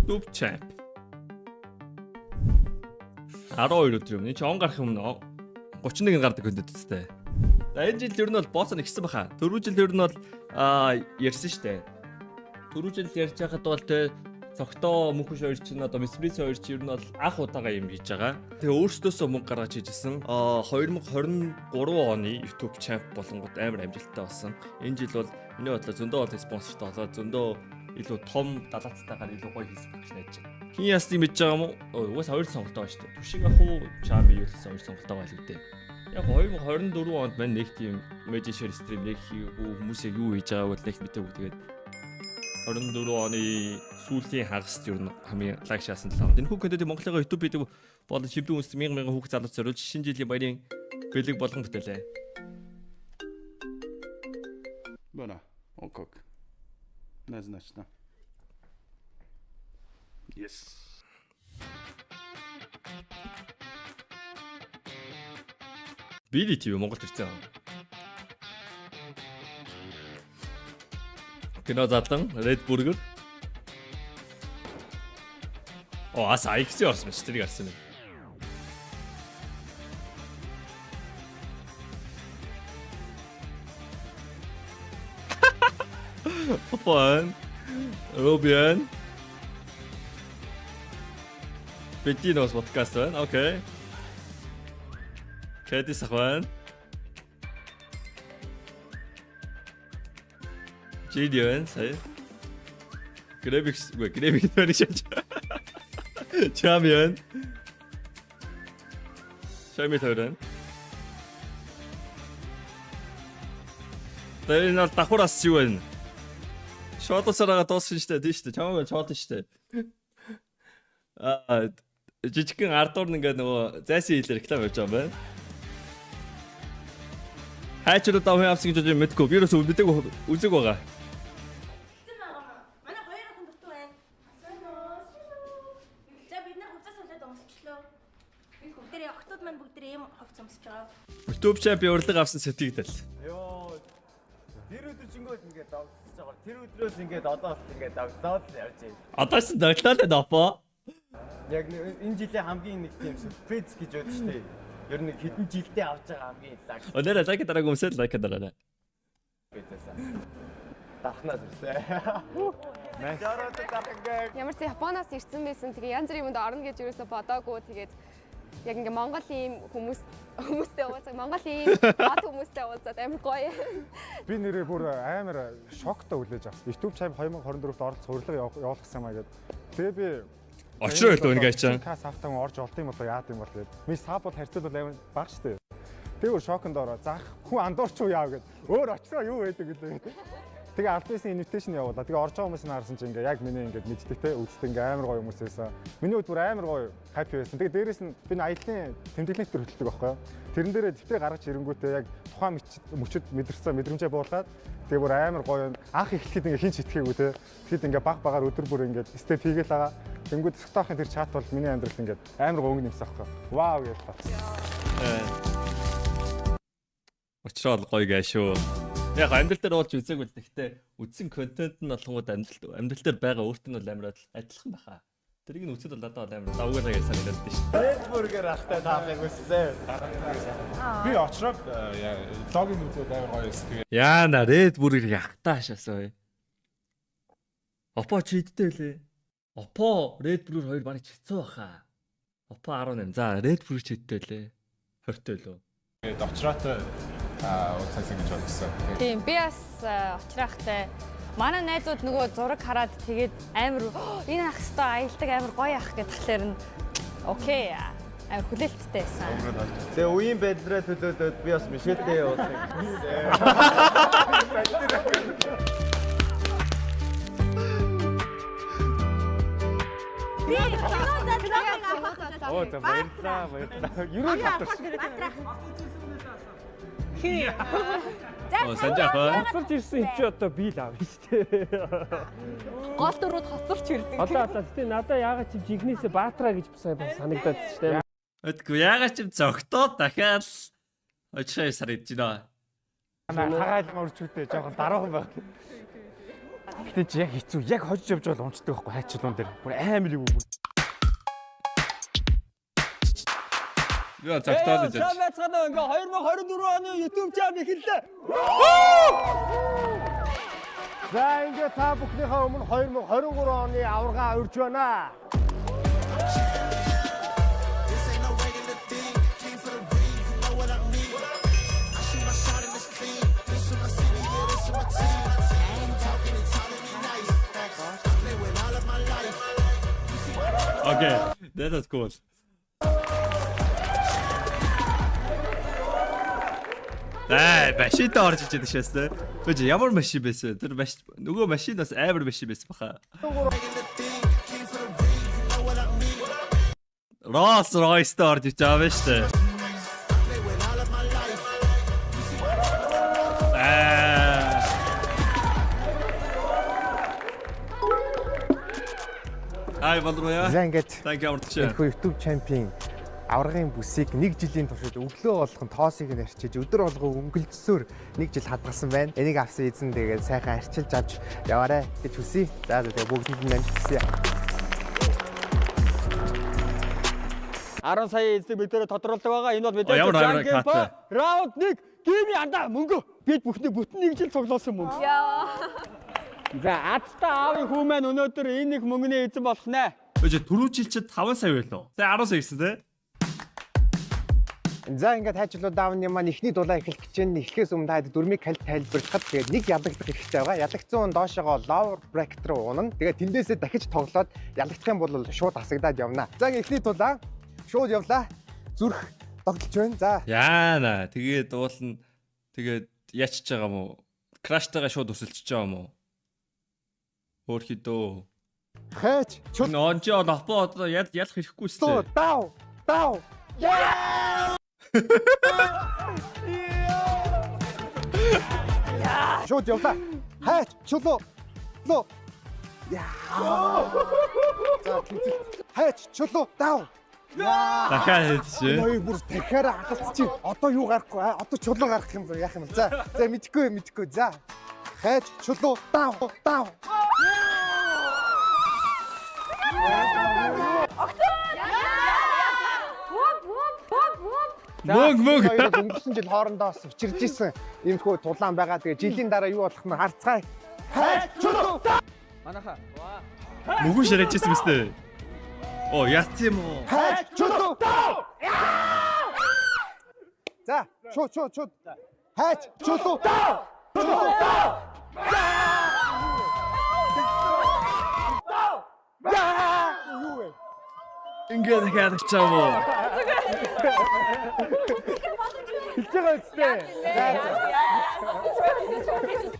YouTube Champ. 12 өдөр юм. Энд чи он гарах юм нөө. 31 гардаг хүндэт үстэй. За энэ жил ер нь бол бооцоо нэгсэн баха. Түрүү жил ер нь бол ярьсан штэ. Түрүү жил ярьж байхад бол те цогтоо мөнхөш хоёр чинь одоо Мисбрис хоёр чинь ер нь бол анх удаага юм хийж байгаа. Тэгээ өөрсдөөсөө мөнгө гаргаж хийжсэн. 2023 оны YouTube Champ болонгод амар амжилттай болсон. Энэ жил бол миний бодлоор зөндөө олон спонсортой болоод зөндөө илүү том далаацтайгаар илүү гоё хийсэн байх гэж найдаж байна. Хин ястыг мэдж байгаа юм уу? Угаасаа хоёр сонголт байгаа шүү дээ. Түшиг ах уу, Чами юу гэсэн хоёр сонголт байгаа л үү дээ. Яг 2024 онд мань нэг тийм Magic Share stream нэг хийгээгүй хүмүүс яг юу хийж байгааг бол нэг мэдээгүй. Тэгээд 24 оны сүүлийн хагаст ер нь хамгийн лаг шаасан 7 хоног. Энэ хүү контентыг Монголын YouTube хийдэг болон шивдэн үндэс мянга мянган хүүхд залуус зориулж шинэ жилийн баярын бэлэг болгон бүтээлээ. Bana. Okok. Незначно. Yes. Били TV Монголд ирсэн. Кино задлан Red Burger. Оо ас IX орсон байна. Тэрийг харсан юм. Опан. Робиан. Бетинос подкаст байна. Окей. Кэти сахван. Жидион сая. Грэбикс үгүй Грэбикс байна шаач. Чамион. Шами тойрон. Тэр энэ бол давхар ас юу вэ? Шоолосороо дууссан штэ тийм штэ. Чамаагүй шоолно штэ. Аа жижигхэн ардуур нь ингээ нөгөө зайсан хил реклам явж байгаа юм байна. Хайчруу давхын авсан гэж бодож мэдгүй. Би ерөөсөө мэдээгүй үзег байгаа. Манай хоёр охин дутуу байна. За бид нар хувцас солиод өмсчлөө. Бүгдээрээ охтууд маань бүгдээрээ ийм хувцас өмсөж байгаа. YouTube champ урилга авсан сэтгэгдэл. Йоо. Тэр өдөр чингүүд ингээд догдож байгаа. Тэр өдрөөс ингээд одоо болт ингээд догдоод л явж байна. Одоо ч даглаа л допо. Яг энэ жилийн хамгийн нэг тийм сюрприз гэж бодож штэ. Ер нь хэдэн жилдээ авч байгаа хамгийн лаг Өнөр лайк дараагүй өмсөд лайк дараарай. байжсэн. Дархнаас ирсэн. Жараад дархангаа. Ямар ч Японоос ирсэн байсан. Тэгээ янз бүрийн юмд орно гэж юусоо бодоагүй. Тэгээд яг ингээ Монгол ийм хүмүүс хүмүүстэй уулзах, Монгол ийм бат хүмүүстэй уулзаад амар гоё. Би нэрээ бүр амар шоктой хүлээж авсан. YouTube чам 2024-д оролцох урилга явуулсан юм аа гэд. Тэгээ би Очроо хэлээ үнэ гайчаа. К савтан орж олд юм болоо яад юм бол гэд. Ми сав бол харьцуулбал амар бага штэ. Тэгээ өөр шоконд ороо. Заах хүн андуурч уу яав гэд. Өөр очроо юу байдаг гэлээ гэд. Тэгээ аль биесийн invitation явуулаа. Тэгээ орж байгаа хүмүүс нь харсан чинь ингээ яг миний ингээд мэддэг те үздэг ингээ амар гоё хүмүүс байсан. Миний хувьд бүр амар гоё happy байсан. Тэгээ дээрэс нь би нэг аяллаа тэмдэглэлийн дэвтэр хөтэлдэг байхгүй юу? Тэрэн дээрээ дэвтрээ гаргаж ирэнгүүтээ яг тухайн мөчөд мэдэрсэн мэдрэмжээ буулгаад тэгээ бүр амар гоё анх эхлэхэд ингээ хин ч итгээгүй те. Тэгэхэд ингээ баг багаар өдөр бүр ингээ степ хийгээл байгаа. Тэнгүүд TikTok-ын тэр чат бол миний амьдралд ингээ амар гоё өнгө нэмсэн байхгүй юу? Вау гэж бодсон. Очроо бол гоё гээ шүү. Яг амьдрал дээр уулж үзээгүй л гэхдээ үзсэн контент нь болгонгууд амьдрал дээр байгаа өөрт нь бол амар адилхан баха. Тэрийг нь үзэхэд бол надад бол амар давгүй л санагдаад байна шүү. Red Burger ахтай таахыг хүссэн. Би очроод логин үзээд амар гоё байсан. Тэгээд Яана Red Burger яхтаа хашаасан. Опо чи идтэй лээ. Опо Red Burger хоёр барыг чицүү баха. Опо 18. За Red Burger чи идтэй лээ. 20 той лөө. Тэгээд очроотой уулзсан гэж бодсон. Тэгээд Тийм би бас очраахтай манай найзууд нөгөө зураг хараад тэгээд амар "Оо, энэ ах хэвээр аялдаг амар гоё ах гэдэг тахлаар нь окей амар хүлээлттэй байсан. Тэгээ үеийн байдлаараа төлөөлөөд би бас Мишельтэй уулзахыг хүссэн. Би кино задлаа авах. Оо за баярлалаа баярлалаа. Ерөөл хатар. Оо санжаах аа. Хоцорч ирсэн юм чи одоо би л аав шүү дээ. Гол дөрүүд хоцорч ирдэг. Одоо гэтээ надаа яагаад чи жинхнээсээ Баатра гэж сайн санагдаад шүү дээ. Өдгөө яагаад ч юм зогтоо дахиад очроо санагдаж байна. Хагаал мөрчүүдээ жоохон дараахан байх. Гэтэ чи яг хэцүү. Яг хожиж явж байгаа л унцдаг байхгүй хайч чулуун дээр. Бүр амар юу. Яа загтаад иж. Сайн байцгаана уу? Ингээ 2024 оны YouTube channel эхэллээ. За ингээ та бүхнийхээ өмнө 2023 оны аварга урьж байна. Okay, that was cool. Аа, машинтай орж иж байдаг шээс. Үгүй ямар машин байсан? Тэр маш нөгөө машин бас амар машин байсан баха. Rolls Royce-тай орж иж байгаа юм шүү дээ. Аа. Хай болроо. За ингээд Thank you амарч. энэхүү YouTube champion аваргын бүсийг нэг жилийн туршид өглөө болгон тоосыг нь арчиж өдөр болго өнгөлдсөөр нэг жил хадгалсан байна. Энийг авсан эзэн тэгээд сайхан арчилж авч яваарай гэж хүсье. За за тэгээд бүгдэнд нь амжилт хүсье. 10 сая эзэг бид нэрээ тодруулдаг байгаа. Энэ бол бид Оо, ямар амар Jungle кат. Раунд 1 геймийн андаа мөнгө. Бид бүхний бүтэн нэг жил цуглуулсан мөнгө. Яа. За азтай аавын хүү маань өнөөдөр энэ их мөнгөний эзэн болох нэ. Үгүй түрүү жил чи 5 сая байлоо. Сая 10 сая гэсэн те. За ингээд хайчлуу даавны маань эхний дулаа эхлэх гэж байна. Эхлэхээс өмнө та хэд дөрмийг хальт тайлбарлахад тэгээд нэг ялагдах хэрэгтэй байгаа. Ялагдсан хүн доошогоо lower bracket руу унана. Тэгээд тэндээсээ дахиж тоглоод ялагдах юм бол шууд хасагдаад явна. За ингээд эхний дулаа шууд явлаа. Зүрх тоглож байна. За Яана. Тэгээд дуулна. Тэгээд ячж байгаа юм уу? Краштайгаа шууд өсөлчж байгаа юм уу? Хөөрхий дөө. хайч чул Энэ он чи опо одоо ял ялах хэрэггүй чулуу сте. дав дав. Шууд явлаа. Хайч чулуу. Луу. Яа. За тэнцэлт. Хайч чулуу дав. Яа. Дахиад хийчихэ. Ой бүр дахиад хадгалчих. Одоо юу гарахгүй аа? Одоо чулуу гарах юм бол яах юм бэ? За за мэдхгүй мэдхгүй. За. Хайч чулуу дав дав. Вуп вуп вуп вуп. Мөнгө мөнгө. Хоёр бол өнгөрсөн жил хоорондоо бас учирж исэн иймэрхүү тулаан байгаа. Тэгээ жилийн дараа юу болох нь харцгаая. Хайч чулуу. Манайха. Мөнгө ширээжсэн мэт үү? Оо яц юм уу? Хайч чулуу. За шууд шууд шууд. Хайч чулуу. Чулуу. Юу вэ? Ингээд дахиад авчаа юм уу? Хэлж байгаа үстэй. За за.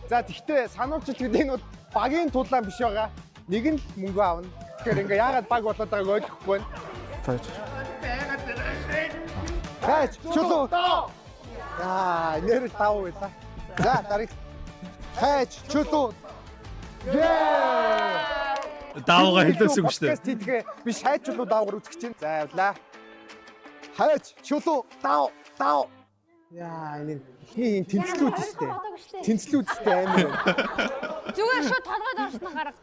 За тэгтээ сануулж хэлэхэд энэ бол багийн тулаан биш байгаа. Нэг нь л мөнгө авна. Тэгэхээр ингээ яагаад баг болоод байгааг ойлгохгүй байна. Хайч чулуу. Аа, нэр л тав байлаа. За дарыг. Хайч чулуу. Ее! Даавгаа хэлээсгүй шүү дээ. Подкаст хийдгээ биш хайч чулуу даавгаар үзэх чинь. За явлаа. Хайч чулуу дав дав. Яа, энэ эхний энэ тэнцлүүд шүү дээ. Тэнцлүүд шүү дээ амар. Зүгээр шууд толгойд орсон гарга.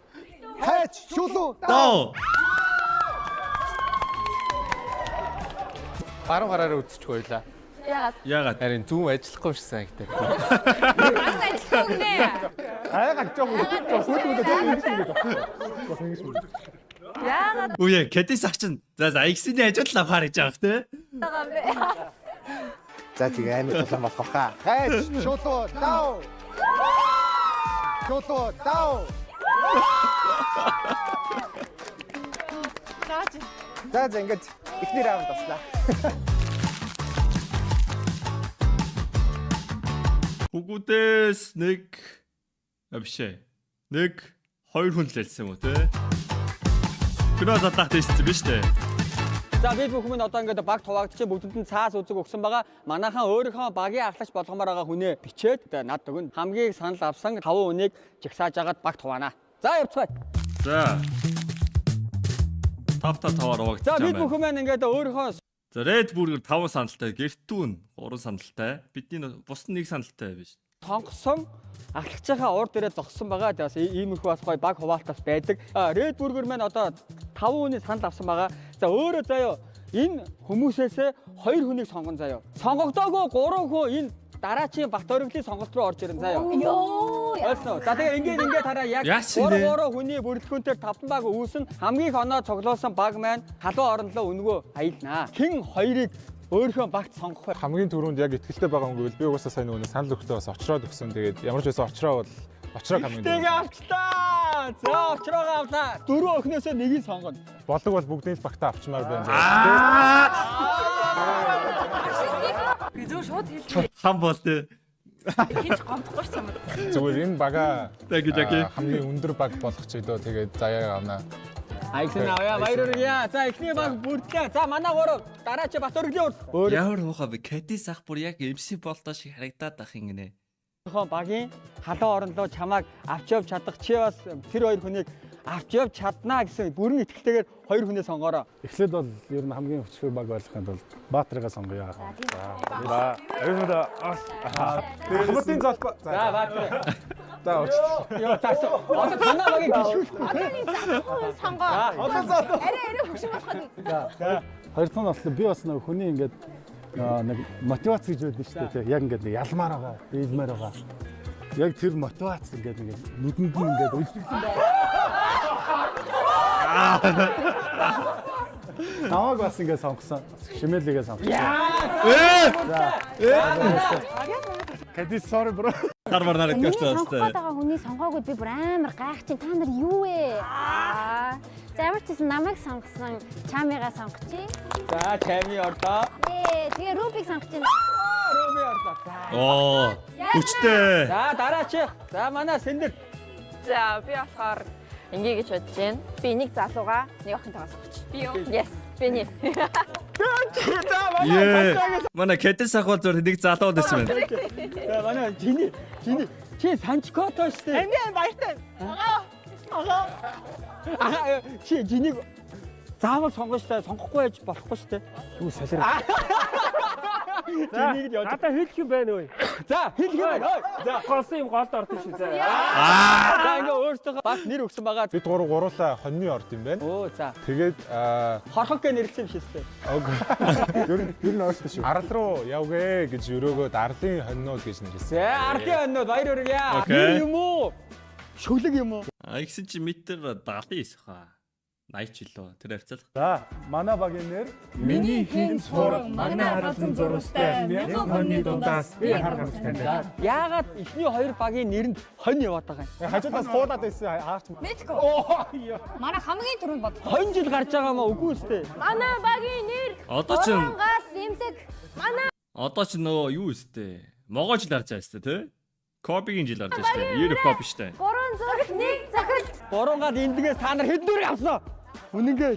Хайч чулуу дав. Даа. Баруун гараараа үзчих байлаа. Яагаад? Яагаад? Харин зүүн ажиллахгүй юм шиг санагдав. Баруун ажиллахгүй гинэ. Айгаа жоох жоох хөлбөмбөд ингэж ингэж. Жоох ингэж. Яагаад Үе, кэдис ах чинь за за X-ийн хажууд л авахаар гэж байгаа хэ. байгаа юм бэ? За тэгээ амар тулаан болох баха. Хайч чулуу дав. Чулуу дав. За за ингээд эхний раунд баслаа. Хүүгүүдээс нэг а биш ээ. Нэг хоёр хүн л ялсан юм уу те? Кино задлах тийшсэн биш үү? За бид бүхэн минь одоо ингээд баг хуваагдчих бүгдэнд нь цаас үзэг өгсөн байгаа. Манайхан өөрийнхөө багийн ахлагч болгомоор байгаа хүнээ бичээд над өгнө. Хамгийн санал авсан 5 хүнийг жагсааж агаад багт хуваана. За явцгаая. За. 5 5 5-аар хуваагдчих За бид юм байна. бүхэн маань ингээд өөрийнхөө За Red Burger 5 сандалтай, Гэртүүн 3 сандалтай, бидний бус нь 1 сандалтай биш. сонгосон Ахлагчийнхаа урд ирээд зогссон байгаа. Тэгээ бас иймэрхүү бас гоё баг хуваалт бас байдаг. Red Burger маань одоо 5 хүний санал авсан байгаа. За өөрөө заяо энэ хүмүүсээс 2 хүнийг сонгон заяо. Сонгогдоогүй 3 хүн энэ дараачийн Батөрөглөлийн сонголт руу орж ирэн заяо. Йоо. Ойлгосноо. За тэгээ ингээд ингээд хараа яг Яасан 3 бэ? 3 хүний бүрэлдэхүүнээр 5 баг үүсэн хамгийн их оноо цуглуулсан баг маань халуун оронлоо өнгөө аялнаа. Хэн хоёрыг өөрийнхөө багт сонгох вэ? Хамгийн түрүүнд яг итгэлтэй байгаа хүн гэвэл би угаасаа сайн нөгөө санал өгтөө бас очроод өгсөн. Тэгээд ямар ч байсан очроо бол очроо хамгийн Тэгээ түрүүнд. авчлаа. За очроогоо авлаа. Дөрөв охиноосоо нэгийг сонгоно. Болдог бол бүгдийг л багтаа авчмаар байна. Би зөв шууд хэлээ. Хам бол тэ. Хинч гомдохгүй ч юм. Зүгээр энэ бага Thank you, Jackie. хамгийн өндөр баг болгох ч өдөө тэгээд заяа авнаа. Аягсан авъя баяр хүргье. За эхний баг бүрдлээ. За манай гурав дараачийн Батөрөглөлийн урд. Өөр Ямар муухай бэ? Кадис ах бүр яг MC болтоо шиг харагдаад ах юм гинэ. Өөрийнхөө багийн халуун оронлоо чамааг авч явж чадах чи бас тэр хоёр хүнийг авч явж чаднаа гэсэн бүрэн итгэлтэйгээр хоёр хүнээ сонгоорой. Эхлээд бол ер нь хамгийн хүчтэй баг ойлгохын тулд Баатрыгаа сонгоё. За, аюулмаа. Хамтын залба. За Баатар. За, уучлаарай. Йоо заасан. Одоо танаа багийг гიშгүүлэхгүй. Одоо нэг залуу хүн сонгоо. Одоо залуу. Арай арай хөгшин болоход. Хоёр дахь нь болохоор би бас нэг хүний ингээд нэг мотивац гэж байдаг шүү дээ. Яг ингээд нэг ялмаар байгаа, дийлмээр байгаа. Яг тэр мотивац ингээд ингээд нүдэнд нь ингээд үлдсэн байна. Намайг бас ингээд сонгосон. Шимэлигээ сонгосон. Ээ! Кадис sorry bro. Тар мар нараад Миний явчихсан сонгох хэвээр. гээд байгаа хүний сонгоогүй би бүр амар гайх чинь та нар юу вэ? Аа. За ямар ч гэсэн намайг сонгосон Чамига сонгочих. За Чами орлоо. Ээ тэгээ Рубик сонгочих. Руби орлоо. За. Оо, хүчтэй. За дараач. За манай Сэндэр. За би болохоор ингэ гэж бодож байна. Би нэг залууга нэг охинтойгоо сонгоч. Би юу? Yes, би нэг. За манай Ее. Манай Кадис ах бол зөв нэг залуу байсан байна. За манай чиний чиний чи Санчкото шүү дээ. Энд баяртай. Аа чи чинийг заавал сонгоно шүү дээ. Сонгохгүй байж болохгүй шүү дээ. Юу солиороо. Чинийг л явж. Надаа хэлэх юм байна өө. За хэлэх юм байна. Ой. За Голсон юм голд ордог шүү заа. За ингээ өөртөө баг нэр өгсөн байгаа. Бид гурав гуруулаа хоньны орд юм байна. Өө за. Тэгээд Хорхог гэж нэрлсэн юм шиг шүү дээ. Ер нь ойлгох шүү. Арал руу явгээ гэж өрөөгөөд арлын хоньнууд гэж нэрлсэн. За ардын хоньнууд баяр хүргье. Окей. Нэр юм уу? Шүлэг юм уу? А ихсэн чи метр 79 хаа. 80 ч лөө. Тэр хавцал. За, манай багийн нэр Миний хэн цураг магна хагалсан зурвастай мянган хоньны дундаас би хар гарч таньдаг. Яагаад эхний хоёр багийн нэрэнд хонь яваад байгаа юм? Хажуудаас хуулаад байсан хаарч. Мэдгүй. Манай хамгийн түрүүнд бодлоо. Хонь жил гарч байгаа маа үгүй үстэй. Манай багийн нэр Одоо чин Гурван гал имлэг. манай одоо чи нөгөө юу өстэй? Могоо жил гарч байгаа өстэй тий? Кобигийн жил гарч байгаа өстэй. Ер Коби штэ. Гурван зураг нэг захирал. Гурван гал эндгээс та нар хэд нүрийг авсан? Үнэнгээ.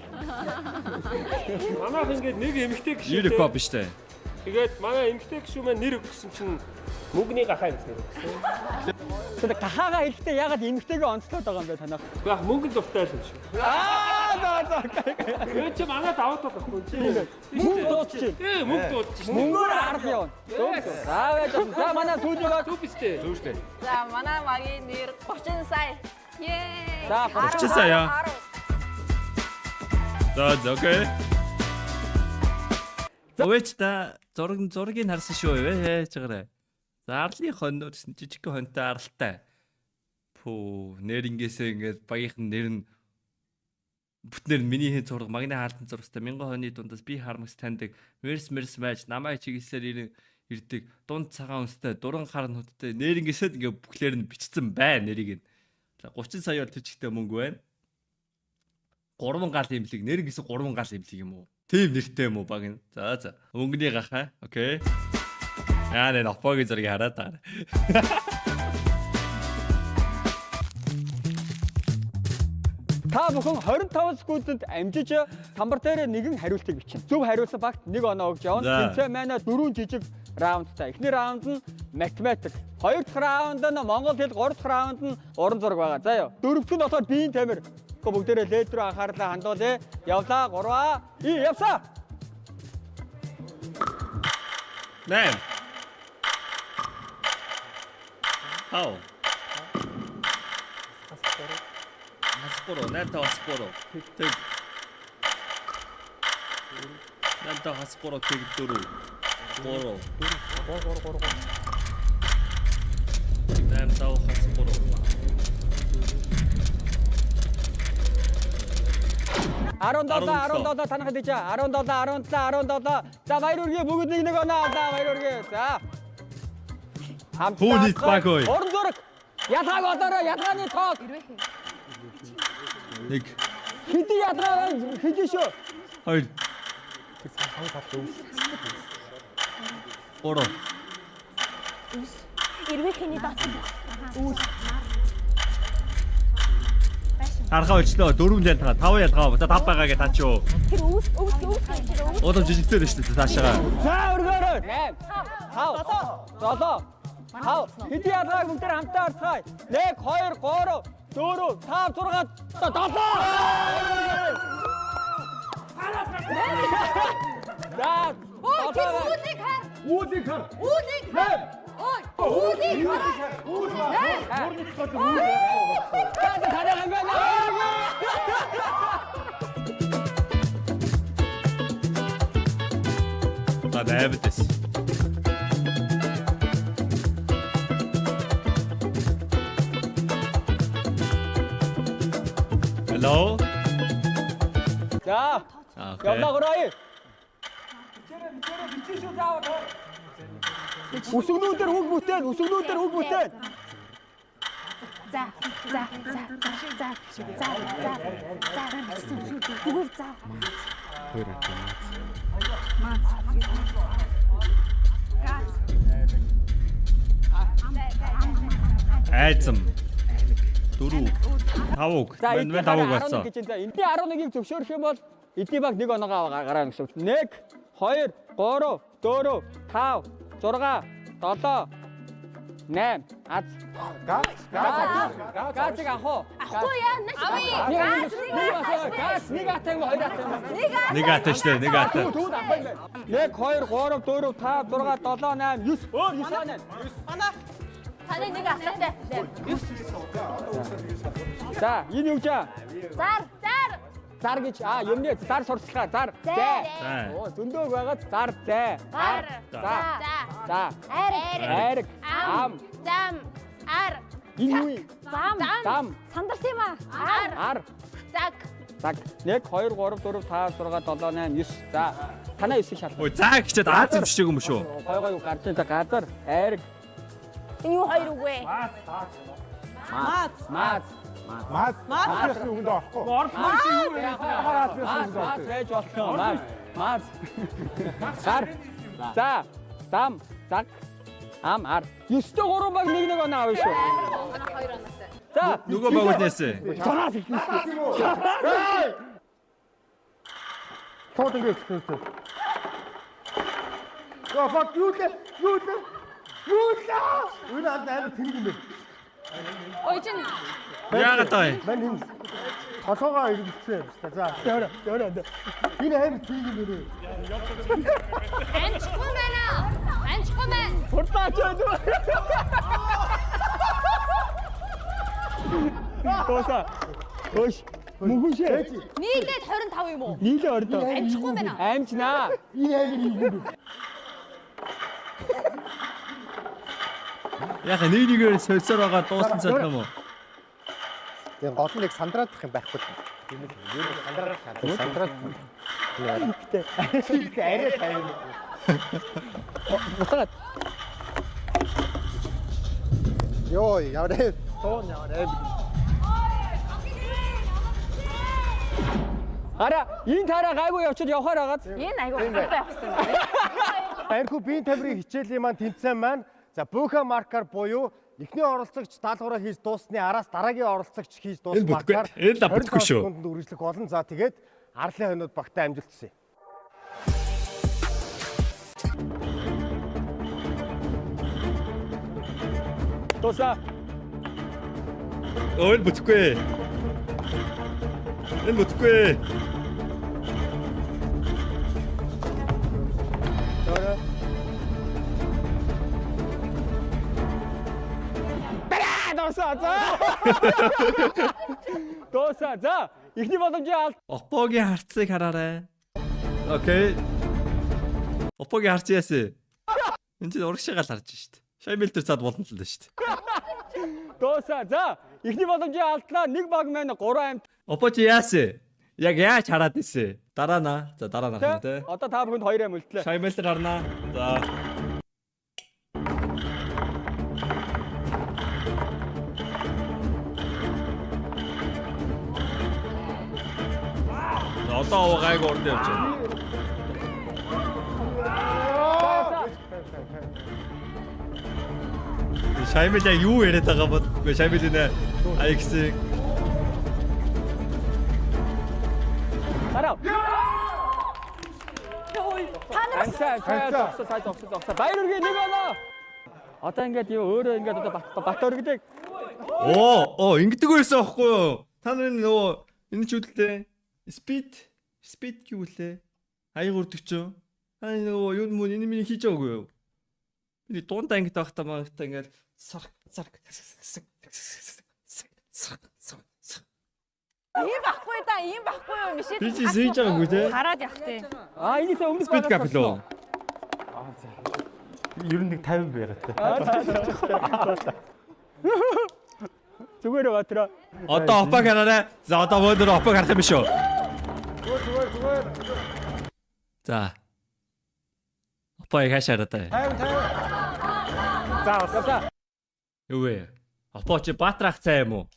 Манайх ингээд нэг эмэгтэй гişүү. Ер Коби штэ. Тэгээд манай эмэгтэй гişүү маань нэр өгсөн чинь мөнгөний гахаа гэж нэр өгсөн. Тэгээд гахаагаа хэлэхдээ яагаад эмэгтэйгээ онцлоод байгаа юм бэ танах? Гэхдээ яг мөнгөнд дуртай л юм шиг. Аа за за. Тэгээд чи манай давуу тал байхгүй чи. Мөнгө дуудчих. Тий, мөнгө дуудчих. Мөнгөөр арал явна. За байж байна. За манай сүүлийн баг. Зүг биз дээ. Зүг штэ. За манай багийн нэр 30 сая. Ее. За 30 сая. За за окей. Өвч та зураг зургийг харсан шүү вэ хийж байгаарай. За арлын хоньнууд гэсэн жижиг хоньтой аралтай. Пүү нэр ингээсээ ингээд багийнхан нэр нь бүтнээр нь миний хэн зураг магны хаалтан зурагтай мянган хоньны дундаас би харамс таньдаг мерс мерс байж намайг чиглэсээр ирэн ирдэг дунд цагаан өнстэй дуран хар нүдтэй нэр ингээсээ ингээд бүхлээр нь бичсэн бай нэрийг нь. За 30 сая бол төчтэй мөнгө байна. 3 гал имлэг нэр гэсэн 3 гал имлэг юм уу? Тийм нэртэй юм уу баг нь. За за. Өнгөний гахаа. Окей. Яа нэ опогийн зургийг хараад байгаа. Та бүхэн 25 секундэд амжиж самбар дээр нэгэн хариултыг бичнэ. Зөв хариулсан багт нэг оноо өгч явна. За. Тэнцээ манай дөрвөн жижиг раундтай. Эхний раунд нь математик. Хоёр дахь раунд нь монгол хэл, гурав дахь раунд нь уран зураг байгаа. За юу. Дөрөв дэх нь болохоор биеийн тамир. Гэхдээ бүгдээрээ лээд рүү анхаарлаа хандуулъя. Явлаа 3 2 явсаа. 8. 5. 3 8 5 хас 3 тэг 8 5 хас 3 тэг 4 3 3 3 3 3. 8 5 хас 3. 17 17 танах дижа 17 17 17. За, баяр үргээ, бүгд нэг нэг оноо авлаа, баяр үргээ. За. Хүү нийт баг ой. Уран зураг. Ялгааг олоорой, ялгааны тоог. 1 Хэдэн ялгаа байна? Хэдэн шүү? 2 Тэр цаана талд өвс. 3 Эрвэхний дот. Үүс. Тархаа өчлөө, 4 ялгаа, 5 ялгаа. За, 5 байгаа гэ таа чи юу. Тэр үүс үүс үүс гэж тэр үүс. Удам жижигтэй шүү дээ таашаага. За, өргөөрэй. 8 5 7 5. Хэдэн ялгааг бүгд хамтдаа харцгаая. 1 2 3 4 5 6 7. За. Ой, тэр үүлийг хар. Үүлийг хар. Үүлийг хар. Ой, үүлийг хар. Үйл. Мөрний талд үйл. За, танай юм байна. Та 8 дэс. Hello. За. Okay. Явлаа гурай. Өсгөнүүн дээр үг бүтээн, өсгөнүүн дээр үг бүтээн. За за за за за за за зүгээр за. Хоёр атаа. Мац. Гац. Айцам. 4 5 үг. За, Мэн мэн 5 үг болсон. гэж энэ. За, эдний 11-ийг зөвшөөрөх юм бол эдний баг нэг оноогоо гараа гэсэн. 1 2 3 4 5 6 7 8 аз. Гац. Гац. Гацыг авах уу? Авахгүй яа, наш. Газ нэг асаа, газ нэг ата юм, хоёр ата юм. Нэг ата штэ, нэг ата. Түүд авах юм байна. 1 2 3 4 5 6 7 8 9 өөр 9 8. Манай таны нэг атаатай. За, энэ юу гэж? Зар зар. Зар гэж юмны зар сурталчилгаа зар зай. Оо, зөндөөг байгаад зар зай. Гар. За. За. Айраг. Айраг. Ам. Зам. Ар. Энэ юу юм? Зам. Зам. Сандарсан юм аа. Ар. Ар. Заг. Заг. 1 2 3 4 5 6 7 8 9. За. Танаа 9-ийг шалгах. Ой, заа гэчээд Аз зэмшиж юм шүү. Гой гой гарч ийн, газар, айраг. Энэ юу хоёр үг вэ? Мааз. Мааз. Маз. Маз үгэнд орохгүй. Орлоо чи юу вэ? Маз Мааз мааз байж болно. Мааз. Мааз. Гар. За. Зам. Заг. Ам ар. 9-тэй 3 баг нэг нэг оноо авна шүү. За. Нөгөө баг бол нээсэн. Чараас ихнэ шүү. Тоод ингэ хэлсэн. Яа, fuck юу лээ? Юу лээ? Юу лээ? Энэ амар тэнэг юм байна. Ой чин Яагаад таа? Мань энэ толгоогоо эргэлцсэн юм байна. За. Яра, яра. Энэ амар тэнэг юм байна. амжихгүй байна. Амжихгүй байна. Хурдаач байж. Тооса. Өш. Мөнгөн шээ. Нийлээд 25 юм уу? Нийлээ ордоо. Амжихгүй байна. Амжнаа. Энэ амар юм байна. Яг нэг нэгээр сольсоор байгаа дууссан цал юм уу? Тэгээ гол нь нэг сандраадах юм байхгүй л. Сандраад сандраад. Гэтэ арай тайван. Буцаад. Йоо, ямар ээ. Туун ямар ээ. Хараа, энэ таараа гайгүй явчихад явахаар хагаад. Энэ айгүй хаттай явах хэрэгтэй юм байна. Анхүү биеийн тамирын хичээлийн маань тэмцээн маань за Бөөхө маркер буюу эхний оролцогч даалгавраа хийж дууссаны араас дараагийн оролцогч хийж Энэ дуусах бүтэхгүй. маркаар Энэ л бүтэхгүй шүү. 25 секундэд үргэлжлэх болно. За, тэгээд арлын хойнод багтаа амжилт хүсье. Тууса. Өө, энэ бүтэхгүй. Энэ бүтэхгүй. Бара, тууса. Дуусаа. За. Дуусаа. За. Эхний боломжийн алд. Опогийн харцыг хараарай. Окей. Опогийн харц яасан? Энд чинь урагшаагаал харж шít. Шамил тэр цаад болно л дээ шít. Дуусаа. За. Эхний боломжийн алдлаа. Нэг баг маань 3 амт. Опо чи яасан? Яг яаж хараад исэн? Дараа наа. За дараа наа тий. Одоо та бүхэнд 2 ам үлдлээ. Шамил тэр харнаа. За. За, одоо гайг урд явж байна. Шамил яг юу яриад байгаа бол үгүй Шамил нэ Аяксыг Гараа. Та нар Амсаа, амсаа, зогсоо, цаа зогсоо, зогсоо. Баяр үргээ нэг оноо. Одоо ингээд юу өөрөө ингээд одоо бат өргөдөг. Оо, ингэдэг байсан аахгүй юу? Та нарын нөгөө энэ ч үдэлтэй. Speed юу лээ? Аяг үрдэг ч юу? Та нөгөө юу мөн энэ миний хийж байгаагүй юу? Би дунд ангид байхдаа магтаа ингээд сарк сарк сарк сарк сарк. Ийм байхгүй да, ийм байхгүй юу? Мишээ. Би чи хийж байгаагүй те? Хараад явах тий. Аа, энэсээ өмнөх Speed gap лөө. Ер нь нэг 50 байгаа те. Зүгээр Батраа. Одоо опаг хараарай. За одоо өндөр опаг харах юм биш үү? Зүгээр зүгээр. За. Опаг хаашаа хараад аа. 50 50. За За. Юу вэ? Опо чи Баатрах цай юм уу?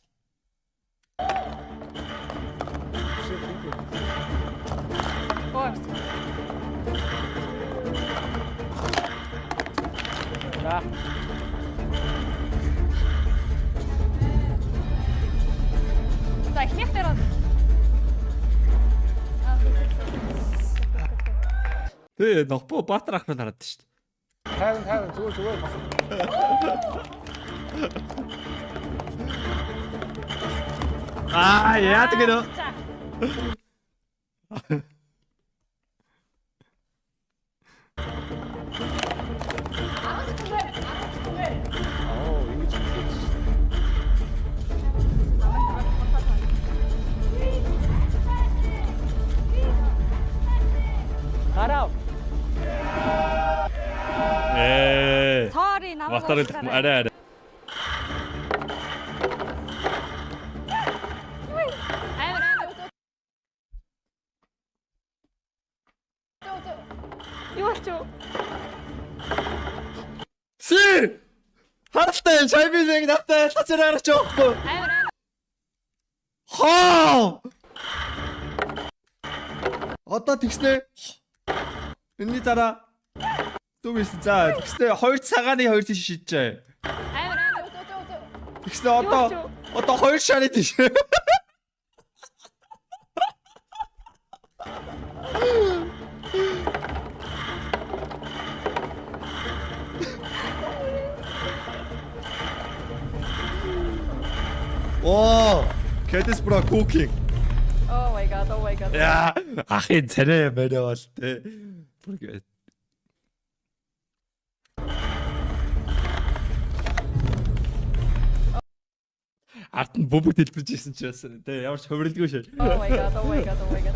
За. За эхнийх дээр бол Тэ нопо Баатрах руу хараад шүү дээ. 50 50 зүгээр зүгээр. Аа яадаг нөө. Оо ингэж хэлж шүү. Гараа. Ээ. Sorry намайг Баатар арай арай. Амар амар. Юу болчих вэ? Си! Харалтай шамилыг надтай ялцаар харах жоохгүй. Амар амар. Хоо! Одоо тэгснэ. Энэний дараа дүүмэс за тэгснэ 2 цагааны 2 тийш шийджээ. Амар амар. Тэгснэ одоо 2 шары тийш. Оо, Кэдис бро cooking. Oh my god, oh my god. Яа, ахын царай юм байна бол тэ. Бүр ард нь бөмбөг дэлбэрч ирсэн чи бас тэ ямар ч хувирлгүй шээ. Oh my god, oh my god, oh my god.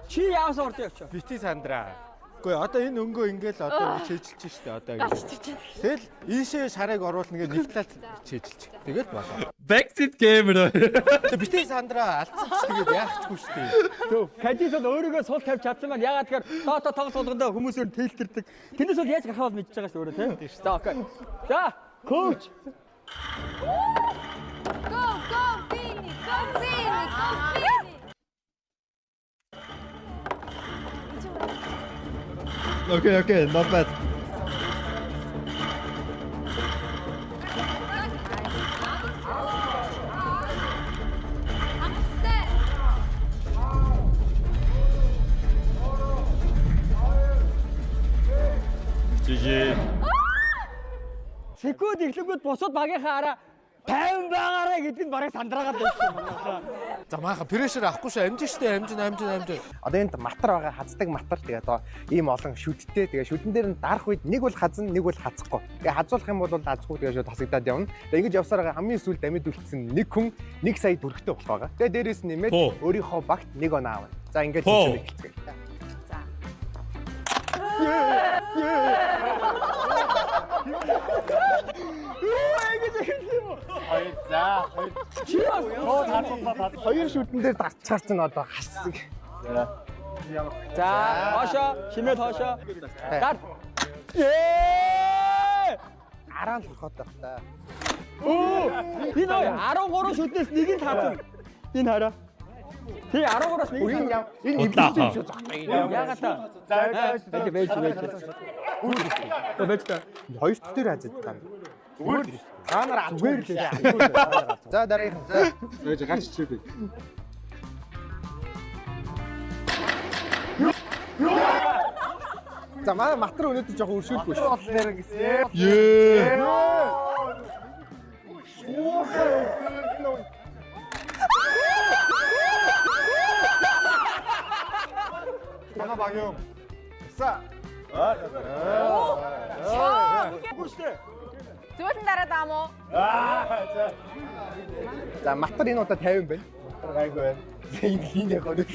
Чи яасан урд явчих. Бити Сандраа. Үгүй одоо энэ өнгөө ингээл одоо чэйжилж штэ одоо ингэ. Тэгэл ийшээ шарыг оруулна гэж нэг талд чэйжилж. Тэгэл болоо. Backseat gamer. Тэгээ бити Сандраа алдсан ч тэгээд яах чгүй штэ. Төв. Кадис бол өөрийгөө сул тавьж чадсан маань ягаад тэгэхээр дото тоглолт болгондоо хүмүүс өөр тэлтэрдэг. Тэрнээс бол яаж гарах бол мэдж байгаа шүү өөрөө тийм. За окей. За, коуч. Go go Bini, go Bini, go Bini. Okay, okay, not bad. Хангалттай. GG. Секунд эхлэнгүүд бусад багийнхаа араа 50 Тайван байгаарэ гэдэг нь бараг сандраагаад байсан юм байна. За манайха pressure авахгүй шүү. Амжин штэ амжин амжин амжин. Одоо энд матар байгаа, хаздаг матар. Тэгээ одоо ийм олон шүдтэй. Тэгээ шүдэн дээр нь дарах үед нэг бол хазна, нэг бол хазахгүй. Тэгээ хазуулах юм бол хазахгүй тэгээ шууд хасагдаад явна. Тэгээ ингэж явсаар байгаа хамгийн сүүлд амьд үлдсэн нэг хүн 1 сая төгрөгтэй болох байгаа. Тэгээ дээрээс нь нэмээд өөрийнхөө багт нэг оноо авна. За ингээд тэмцээн эхэлцгээе. За. Юу ингэж эхэлсэн юм уу? Хоёр за хоёр. Чи бас Хоёр шүдэн дээр дарчаар чинь одоо хасдаг. За, хоошоо, химээд хоошоо. Дар. Ээ! Араа нь хорхоод байх та. Өө! Энэ 13 шүднээс нэг нь таацсан. Энэ хараа. Тий 13-аас нэг нь Энэ эвлэрсэн юм шүү зогтоо. Яагаад та? За За байж байж. Байж та. Хоёр дахь дээр хазаад та. Зүгээр л. Та нар зүгээр л. За дараагийнх нь. За. Байж гарч чирдэг. За манай матар өнөөдөр жоохон өршөөлгүй шүү. Бол нэр гэсэн. Ее. Манай баг юм. За. Үгүй шүү дээ. Зөөлөн дараа даам уу? За матар энэ удаа 50 байна. Матар гайгүй байна. Энэ хин яг өнөө.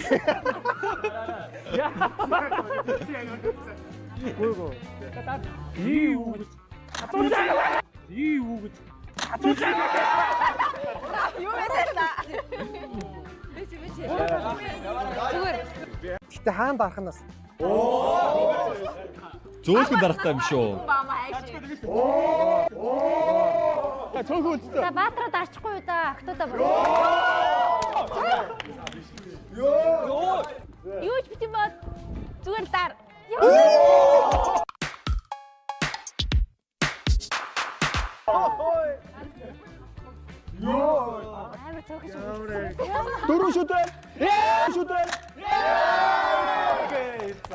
Үгүй гоо. Ий үү гэж. Хазуулаа. Ий үү гэж. Хазуулаа. Юу вэ та? Бич бич. Зүгээр. Гэтэ хаан дарах нь бас Зөөлхөн дарахтай юм шүү. Баама хайш. Цөөхөн үлдсэн. За Баатара дарчихгүй юу да? Охтуудаа бүр. Йоо. Юу ч битэн бод. Зүгээр л дар. Амар цөөхөн шүү. Дөрөв шүдэ. Ээ шүдэ.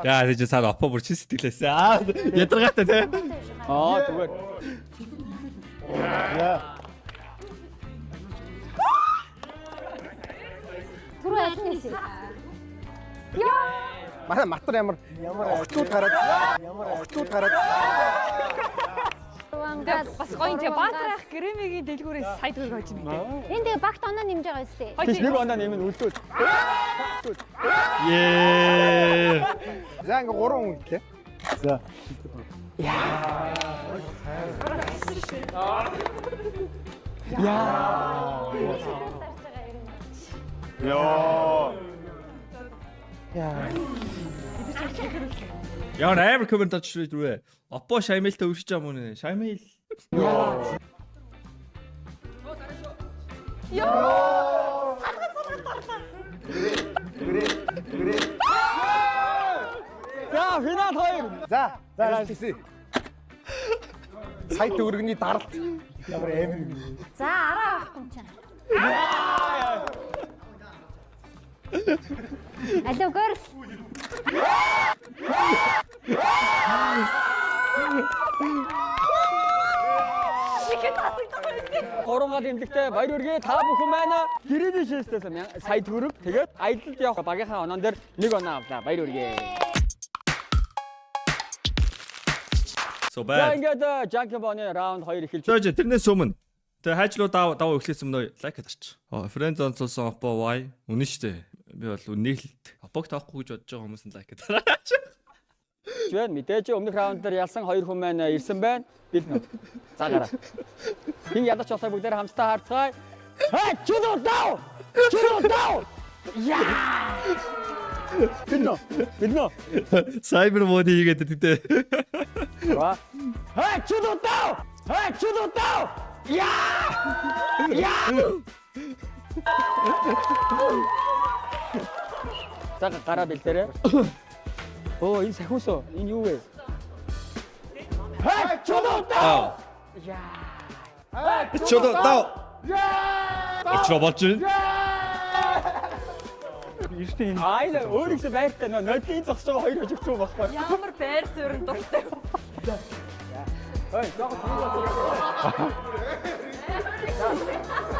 Яа тийч цаана опо бүр чи сэтгэлээсээ. Аа ядаргаатай те. Аа зүгээр. Түрүү аль нь хийсэн? Яа! Манай матар ямар охтууд гараад ямар охтууд гараад Бас гоё юм чи Баатар ах Грэмигийн дэлгүүрээс сая төгрөг хожно гэдэг. Энэ тэгээ багт оноо нэмж байгаа үстэй. Тийш нэг оноо нэмэн үлдүүл. Ее. За ингээ гурван хүн гэлээ. За. Яа. Йоо. Яа. Ямар амар коммент очиж рүү. Опо Шаймилтай өршиж байгаа мөн нэ. Шаймил. Йоо! Салган салган дарлаа. За финал хоёр. За, за хэлсэн. Сая төгрөгний даралт ямар амар юм. За араа авахгүй юм чинь. Алло girl. Ихэд хасагдах байсан. Гурван гал эмнэлэгтэй баяр хүргэе. Та бүхэн маань гэрээний шээстээс сая төгрөг тэгээд аялалд явах багийнхаа оноон дээр нэг оноо авлаа. Баяр хүргэе. So За bad. ингээд Junkie Bone раунд 2 эхэлж. За тэрнээс өмнө тэгээ хайжлуу дав дав эхлээс өмнө лайк дарч. Friend zone цулсан Oppo Y үнэн штэ. Би бол үннийг л Oppo-г таахгүй гэж бодож байгаа хүмүүс нь лайк дараач. байна. Мэдээж өмнөх раунд дээр ялсан хоёр хүн маань ирсэн байна. Бэлнэ. За гараа. Хин ядаж болохыг бүгдээр хамтдаа харцгаая. Хэй, чүдүү дав! Чүдүү дав! Яа! Бэлнэ. Бэлнэ. Cyber mode хийгээд гэдэг. За. Хэй, чүдүү дав! Хэй, чүдүү дав! Яа! Яа! За гараа бэлдээрэй. Оо, энэ сахиусоо. Энэ юу вэ? Хэй, чүдүү дав! Аа. Чудо дав. Очроо болж байна. Эртний энэ Аа энэ өөрөөсөө байртай нөө нодлын зогсож байгаа хоёр хожигдсон байхгүй. Ямар байр суурь дуртай. Ой, жоохон.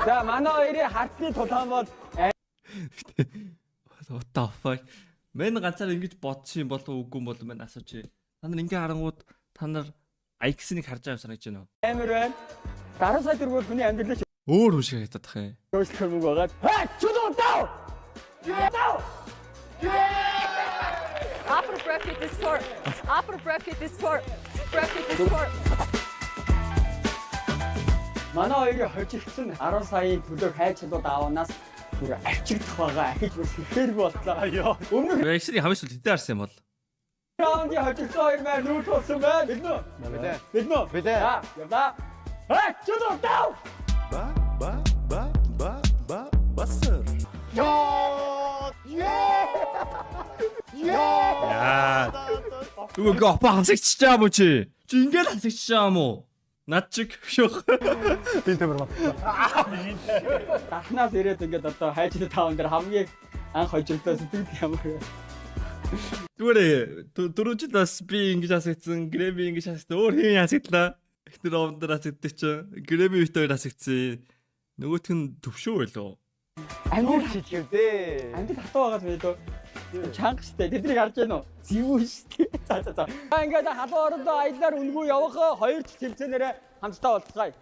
За, манай хоёрын хардны тулаан бол What the fuck? Мэн ганцаар ингэж бодсон юм болов уу, үгүй юм болов, мэн асууч. Та нар ингээ харангууд та нар IX-ийг харж байгаа юм санагдаж байна уу? Амар байна. 10 сая төгрөг бол хүний амьдралыг Өөр хүн шиг харагдах юм. өөрчлөх мөнгө байгаа. Хаа, чулуу дав! Дав! Upper bracket is for upper bracket is for bracket is for Манай хоёрын хожигдсон 10 саяын төлөө хайж чулууд аавнаас бүр авчигдах байгаа. Ахиж бүр сэхэргүй болтлоо. Өмнөх IX-ийг хамгийн сүүлд хэдэн харсан юм бол? раундын хожигдсон хоёр маань нүүр тулсан байна. Бэлнэ үү? Бэлээ. Бэлнэ үү? Бэлээ. За, явлаа. Хаа, чулуу дав! Ба ба ба ба ба басар. Йоо! Яа. Үгүй гопа хасагччаа мó чи. Чи ингээд хасагччаа мó. Над чиг шөх. Би төмөр мат. Дахнаас ирээд ингээд одоо хайж таун дээр хамгийн анх хожигдсон сэтгэл ямар вэ? Зүгээр дөрөв жил бас би ингэж хасагдсан, Грэми ингэж хасагдсан, өөр хин хасагдлаа. Эхнэр овн дээр хасагддаг чинь Грэми бит хоёр хасагдсан. Нөгөөх нь төвшөө байлоо. Амьдрал Чичгэв дээ. Амьдрал хатуу байгаа юм билүү? Чанга штэ. Тэднийг харж байна уу? Зэвүүн штэ. За за за. За, ингээд халуун орондоо аяллаар үнгүй явах хоёр дахь тэмцээнээрээ хамтдаа уулзгаая.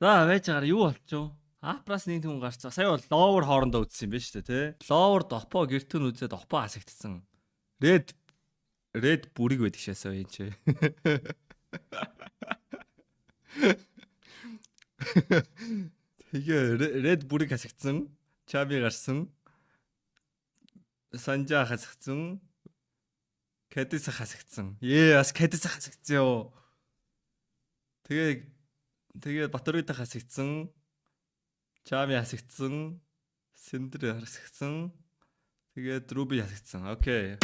За, байж байгаараа юу болчихв? Апраас нэг хүн гарцаа. Сая бол ловер хоорондоо үзсэн юм байна шүү дээ, тий? Ловер допо гэртэн үзээд допо хасагдсан. Ред Ред бүрэг байдаг шээсээ энэ чи. Тэгээ Ред бүрэг хасагдсан. Чаби гарсан. Санжа хасагдсан. Кадиса хасагдсан. Ее, бас Кадиса хасагдсан ёо. Тэгээ Батөрөйдө хасагдсан. Чами хасагдсан. Синдэр хасагдсан. Тэгээд Руби хасагдсан. Okay.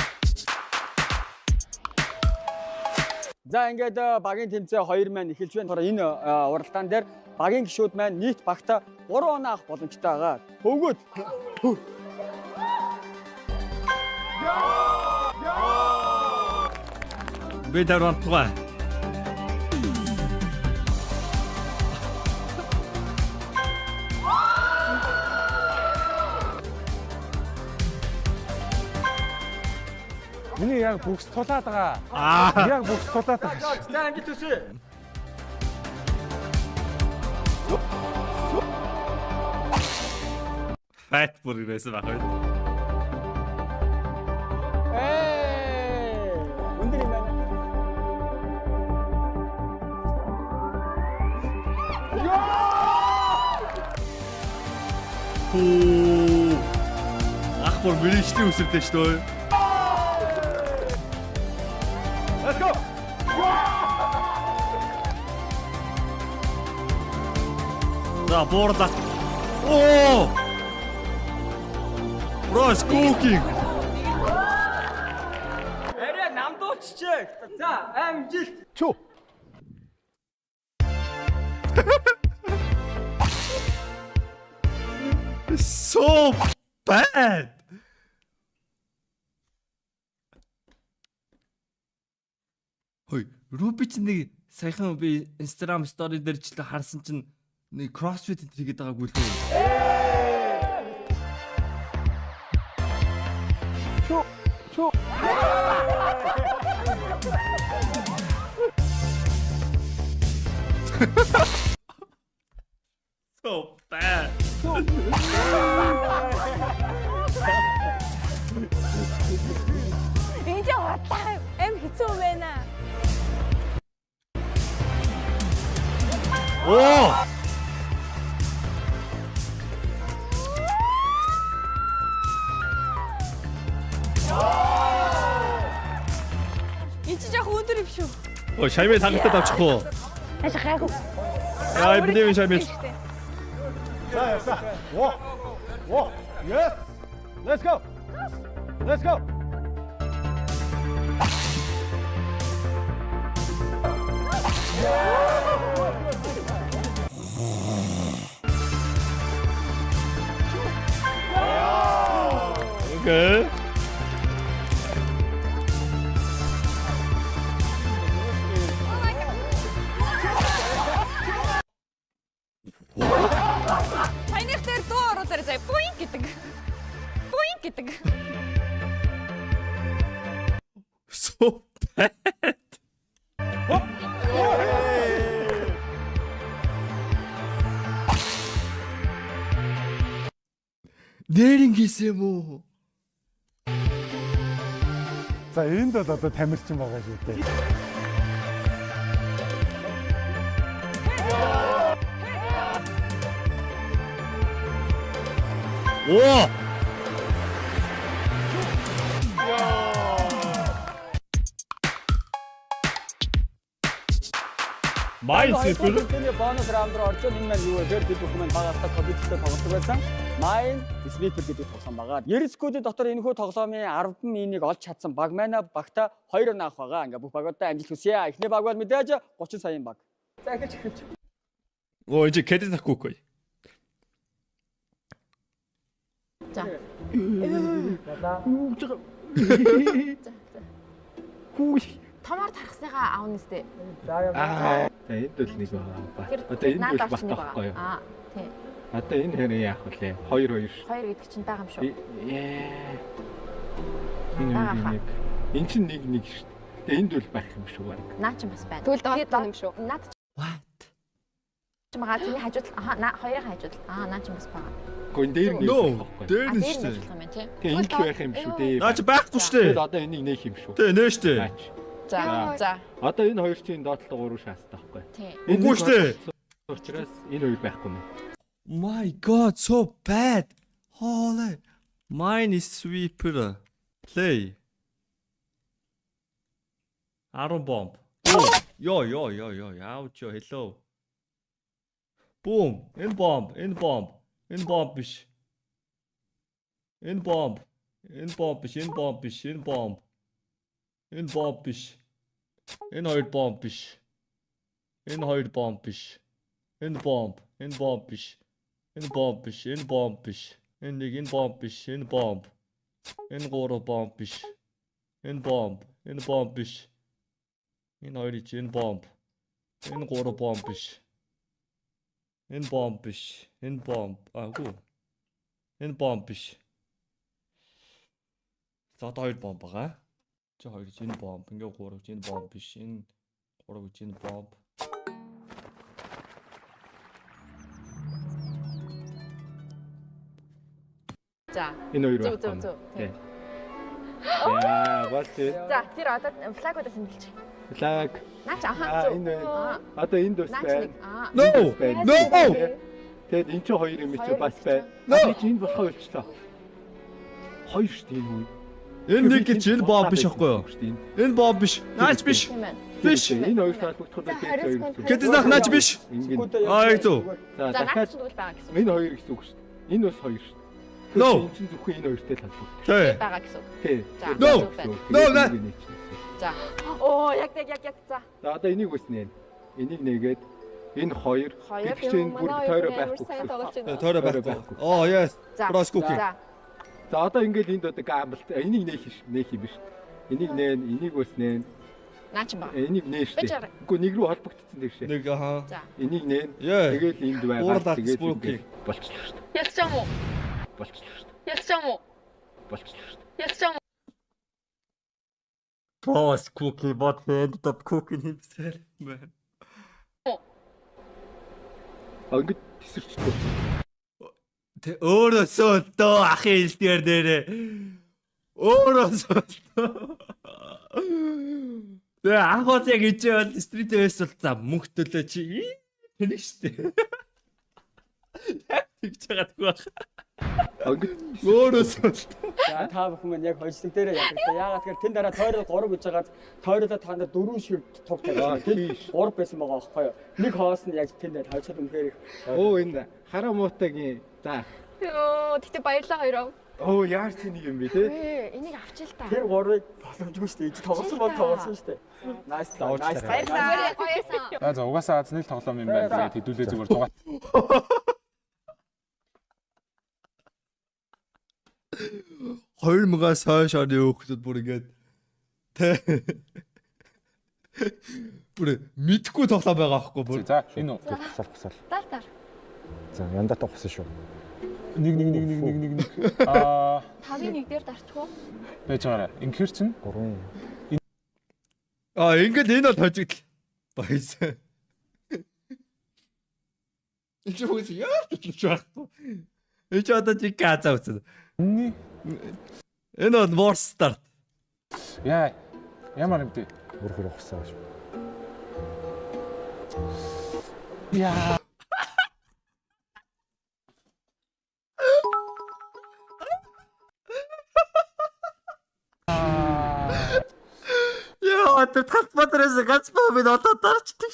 За, ингээд багийн тэмцээн хоёр маань эхэлж байна. Тэгэхээр энэ уралдаан дээр багийн гишүүд маань нийт багта 3 оноо авах боломжтой байгаа. Хөвгүүд. Би дарвантгаа. Миний яг бүкс тулаад байгаа. Аа. Яг бүкс тулаад байгаа. За, амжилт хүсье. Fat burger байсан байх үү? Ээ. Өндөр юм байна. Хүү. Ах бүр мэрэгчлийн үсвэртэй шүү дээ. Let's go. За, буурлаа. Оо! Bro is cooking. Арай намдууччээ. За, амжилт. Чү. So bad. Хөөе, Руби ч нэг саяхан би Instagram story дээр ч л харсан чинь нэг CrossFit энэ хийгээд байгаагүй л үү? Чү. Чү. So bad. Энэ ч худлаа аим хэцүү юм байна. Оо! Энд чи жоох өндөр юм шүү. Ой, шаймыг тагтад авчих уу? Ааш гайгүй. Яа, би шаймыг. За, явсаа. Во. Во. Yes. Let's go. Let's go. Okay. Саяных дээр дуу оруулаарай заяа. Буин гэдэг. Буин гэдэг. So bad. Нэрин хийсэн юм уу? За энд бол одоо тамирчин байгаа шүү дээ. Оо! Mine Sweeper. Тэний бонус раунд руу орж энэ маань юу вэ гэхээр бид бүхэн маань багастай компьютертэй тоглодог байсан. Mine Sweeper гэдэг тоглоом байгаа. 90 секундын дотор энэхүү тоглоомын 10 минийг олж чадсан баг маань багта 2 он авах байгаа. Ингээ бүх багуудаа амжилт хүсье. Эхний баг бол мэдээж 30 саяын баг. За эхэлж эхэлж. Оо энэ кэдэт ахгүй. За. Юу гэж байгаа? Хүү. Томоор тархсныгаа аавна сте. Аа. За энд бол нэг байгаа. Тэр Одоо энд наад бол орч бат нэг байхгүй юу? Аа, тий. Одоо энэ хэрэг яах вэ? 2 2 шүү. Хоёр гэдэг чинь байгаа юм шүү. Ээ. Энэ Байгаа хоёр хаа. нэг. Эн чинь нэг нэг шүү. Тэгээ энд бол байх юм шүү баг. Наа чинь бас байна. Тэгвэл доод юм шүү. Наад What? чинь байгаа. Тэрний хажууд аа наа хоёрын хажууд. Аа наа чинь бас байгаа. Гэхдээ энэ дээр нэг No, байхгүй. дээр Аа нь дээр шүү нь дээ. ажиллах юм байна тий. Тэгээ энд л байх юм шүү дээ. Наа чи байхгүй шүү дээ. Тэгэл одоо энийг нээх юм шүү. Тэ нэ шүү дээ. Наач. За за. Одоо энэ хоёр чинь доотлоо 3 шаастай байхгүй. Тий. Энэ Үгүй шүү дээ. Учраас энэ хоёр байхгүй мэн. My god, so bad. Holy. Mine is sweeper. Play. 10 bomb. Йо йо йо йо яавч ёо hello. Boom. Энэ bomb, энэ bomb. Энэ bomb биш. Энэ bomb. Энэ bomb биш, энэ bomb биш, энэ bomb. Энэ bomb биш. Энэ хоёр bomb биш. Энэ хоёр bomb биш. Энэ bomb, энэ bomb биш. Энэ бомб биш, энэ бомб биш. Энэ нэг энэ бомб биш, энэ бомб. Энэ гурав бомб биш. Энэ бомб, энэ бомб биш. Энэ хоёр чи энэ бомб. Энэ гурав бомб биш. Энэ бомб биш. Энэ бомб. Аагүй. Энэ бомб биш. За одоо хоёр бомб байгаа. Чи хоёр чи энэ бомб, ингээ гурав чи энэ бомб биш. Энэ гурав чи энэ бомб. За. Энэ хоёр Зөв байхгүй. зөв зөв. Тий. Яа, болж. За тэр одоо флагуудаа тэмдэглэж. Флаг. Наа чи ахаа Аа зөв. энэ байна. Одоо энд бас Наа чи байна. нэг. Аа. No! Байна. No! Тэгэд эн чинь хоёр юм чи Хоёр бас гэж байна. No! Би чи энд болохоо болчлоо. Хоёр шүү дээ энэ үе. Энэ нэг гэж энэ бомб биш аахгүй юу? Шүү дээ энэ. Энэ бомб биш. Наач биш. Тийм байна. Биш. Энэ хоёр холбогдоход За, тэгээд 20 хоёр секунд. гэсэн үг. Кэдэс нах наач биш. Ингэн. Аа яг зөв. За За наа дахиад чи тэгвэл байгаа гэсэн үг. энэ хоёр гэсэн үг шүү дээ. Энэ бас хоёр шүү дээ. No. Энэ чинь зөвхөн энэ хоёртой л холбогддог. Тэ. Байгаа гэсэн үг. Тий. За. No. зөв байна. No, на. За. Оо яг яг яг яг за. За одоо энийг бас нээн. Энийг нээгээд энэ хоёр Хоёр. гэдэг чинь энэ бүр Манай тойроо хоёр амар байхгүй. сайн гэсэн үг. тоглож байна. Тойроо байхгүй. Оо yes. За. Cross cooking. За. За одоо ингээд энд одоо гамбл энийг нээх нээх юм биш. Энийг нээн, энийг бас нээн, Наа чи байгаа. энийг нээ шүү Би дээ. чараа. Үгүй нэг рүү холбогдсон тэр шээ. Нэг аха. За. Энийг нээн. Yeah. Тэгэл энд байгаа. Гурлаа, Тэгээд spooky. ингээд болчихлоо шүү дээ. Ялч юм уу? Болчихлоо шүү дээ. Ялч юм уу? Болчихлоо шүү дээ. Ялч юм уу? Cross cookie but he ended up cooking himself man. А ингээд тесэрчтэй. Тэ өөрөөсөө дөө ахын хэлдгээр нэрээ. Өөрөөсөө. Тэ ах бол яг ичээ бол стрит вэс бол за мөнгө төлөө чи тэнэг штэ. Яг тэгж байгаадгүй байх. А ингээд Өөрөөсөө За та бүхэн маань яг хожлог дээрээ яадаг. Яагаад тэгэхээр тэн дараа тойрол 3 гэж байгаад тойролоо та нар 4 шир туг тавьсан. Тэнд 3 байсан байгаа байхгүй юу? Нэг хоос нь яг тэн дээр хожоод үнэхээр их. Оо энэ хараа муутагийн за. Йоо, тэгтээ баярлалаа хоёроо. Оо яар чи нэг юм бэ те? Ээ, энийг авчил та. Тэр 3-ыг боломжгүй шүү дээ. Ич тоглосон бол тоглосон шүү дээ. Nice nice. Баярлалаа. Гоёсан. За за угаасаа азны л тоглоом юм байна. Тэгээд хэдүүлээ зүгээр 6 Хоёр мянга-аас хойш оны хүүхдүүд бүр ингээд тэ бүр мэдхгүй тоглоом байгаа байхгүй бүр. За энэ үү? Тусал тусал. Дал дал. За, яндаатай ухсан шүү. 1 1 1 1 1 1 1. Аа, 5-ын 1 дээр дарчих уу? байж байгаарай. Инхээр чинь 3. Аа, ингээд энэ бол хожигдол. Баясан. Энэ ч үгүй яа ч байхгүй. Энэ ч одоо чи газа үсэн. Энэ бол worst start. Яа. Ямар юм бэ? Өөр хөр ухсан шүү. Яа. Яа, тэр талбай дээрээс гац бомбыг одоо дарчдаг.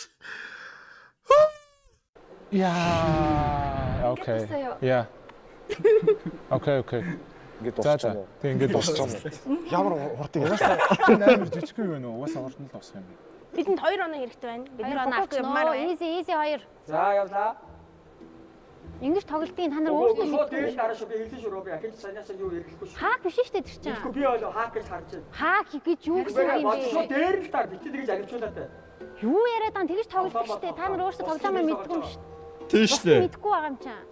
Яа. Okay. Яа. Okay, okay. Ингээд За дуусчих за. юм уу? Тэг ингээд дуусчих. Ямар хурдан юм. Угаасаа энэ амар жижиг юм байна уу? Угаасаа хурдан л дуусах юм. Бидэнд 2 оноо хэрэгтэй байна. Бид Хоёр нар оноо Фукуок явмаар авчихна. байна. Easy easy хоёр. За явлаа. Ингэж тоглолтын та нар өөрсдөө Шууд дээш мэдгүй. дараа шүү. Би хэлсэн шүү Руби. Ахиж санаасаа юу эргэлэхгүй шүү. Хаак биш шүү дээ тэр чинь. Тэгэхгүй би бол хаак гэж харж байна. Хаак гэж юу гэсэн үг юм Бод шууд бэ? дээр л таар бити тэгэж аливчуулаад бай. Юу яриад байгаа юм тэгэж тоглолт шүү дээ. Та нар өөрсдөө тоглоомоо мэдгүй юм шүү. Тийм шүү дээ. Мэдгүй байгаа юм чинь.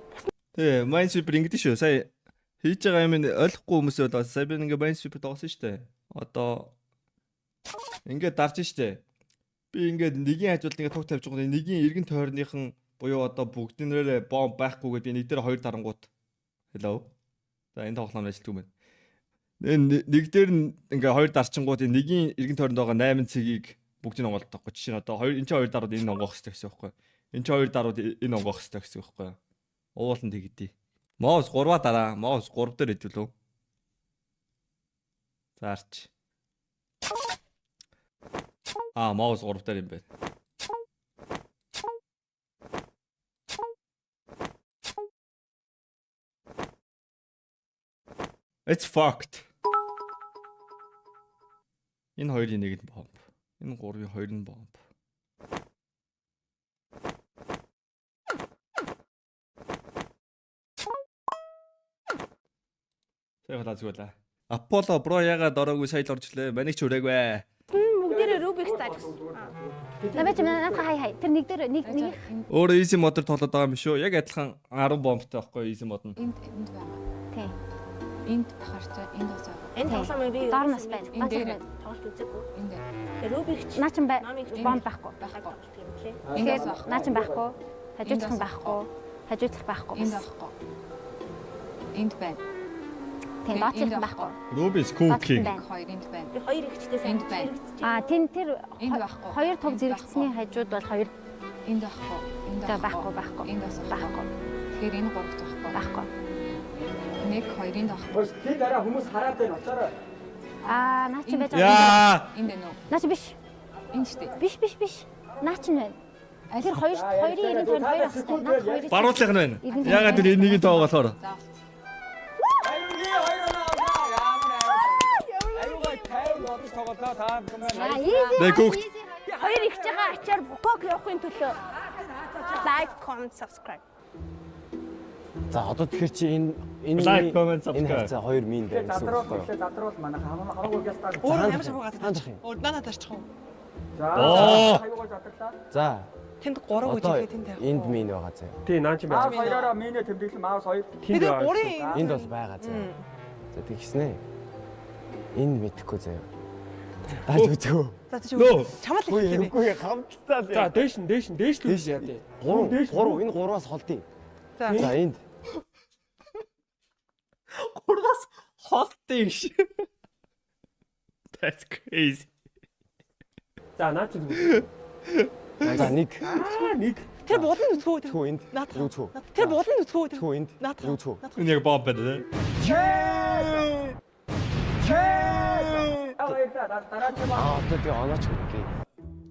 Тий, Minesweeper ингэдэж шүү. Сая хийж байгаа юм нь ойлгохгүй хүмүүс бол сая би ингээ Minesweeper тоглосон шүү дээ. Одоо ингээд дарж шүү дээ. Би ингээд нэгийн хажууд ингээ туг тавьж байгаа. Нэгийн эргэн тойрныхан буюу одоо бүгднэрээ бомб байхгүйгээд би нэг дээр хоёр дарангууд. Hello. За энэ тоглоом ажилладаг юм байна. Энэ нэг дээр нь ингээ хоёр дарчингууд энэ нэгийн эргэн тойронд байгаа 8 цэгийг бүгдийг онгойлгох байхгүй. Жишээ нь одоо хоёр энэ чинь хоёр дарууд энэ онгоох хэрэгтэй гэсэн үг байхгүй. Энэ чинь хоёр дарууд энэ онгоох хэрэгтэй гэсэн үг байхгүй. Уулан тэгдий. Mouse 3-аа дараа. Mouse 3 дээр хэдүүлв. Заарч. Аа, mouse 3 дээр юм байна. It's fucked. Энэ хоёрын нэг нь бомб. Энэ гурвын хоёр нь бомб. Сайн халаазгүй. Аполло bro ягаад ороогүй сая л орж ирлээ. Маник ч үрээгүй. Бүгдээрээ Рубик зааж өгсөн. Намайг чи наадах хай хай. Тэр нэг дээр нэг нэг Өөрөө easy mode-оор тоглоод байгаа юм шүү. Яг адилхан 10 бомбтой байхгүй easy mode нь. Энд энд байгаа. Тийм. Энд бахарчаа энд бас байгаа. Энэ тоглоомыг би Доор нас байна. Энэ дээр тоглолт үзээгүй. Энэ дээр. Тэгээ Рубик ч Наа чин бай. Бомб байхгүй. Байхгүй. Тэгэхээр наа чин байхгүй. Хажуудлах нь байхгүй. Хажуудлах байхгүй. Энд байхгүй. Энд байна. Тийм, доотлох нь байхгүй. Ruby's cooking. Хоёр энд байна. Би хоёр ихчдээс Энд байна. Аа, тэн тэр Энд байхгүй. хоёр туг зэрэгцсэний хажууд бол хоёр Энд байхгүй. Энд байхгүй байхгүй. Энд бас байхгүй. Тэгэхээр энэ гуравт байхгүй. Байхгүй. 1 2 энд байхгүй. Тэд дараа хүмүүс хараад байна. Очоорой. Аа, наа чин байж Яа. Энд байна уу? Наа чин биш. Энд шүү дээ. Биш биш биш. Наа чин байна. Тэр хоёр хоёрын эргэн тойронд хоёр ах хэрэгтэй. Наад хоёрын Баруулах нь байна. Ягаад тэр энэ нэгийн тоог болохоор. Аюугай 50 бодож тоглолоо та бүхэн Аа, easy. Нэ гүгт. Хоёр ихчийнхээ ачаар Фукуок явахын төлөө like, comment, subscribe. За одоо тэгэхээр чи энэ энэ Like, comment, энэ subscribe. харьцаа 2 мин байна гэсэн үг Задрал байхгүй юу? эхлээ задрал манай хамаагүй гястаа. Өөр ямар шавуу газар. Хаан зах юм? Өөр надад тарчих уу? За. Оо. Аюугай задарлаа. За. Тэнд 3 гэж Одоо хэлээ тэнд тавих. энд мин байгаа заяа. Тий, наа чи Маус байна. хоёроо минэ тэмдэглэн маус хоёр. Тэнд Тэгээ байгаа. гурын Энд бол байгаа заяа. За тэгснэ. Энд мэдэхгүй заяа. Дарж үзэхөө. За чи Нөө. чамаа л хэлээ. Үгүй хамтдаа л. За, дээш нь, дээш нь, дээш л үз яа тий. 3 3 энэ 3-аас холдъё. За. За энд. Гурваас холдсон юм шиг. That's crazy. За, наа чи зүгээр. За нэг. Аа, нэг. Тэр булан нүцгүү тэр. Тхүү энд. Наадах. Нүцгүү. Тэр булан нүцгүү тэр. Тхүү энд. Наадах. Нүцгүү. Энэ яг бомб байна тий. Баярлалаа. Дараа чи Аа одоо би онооч өгье.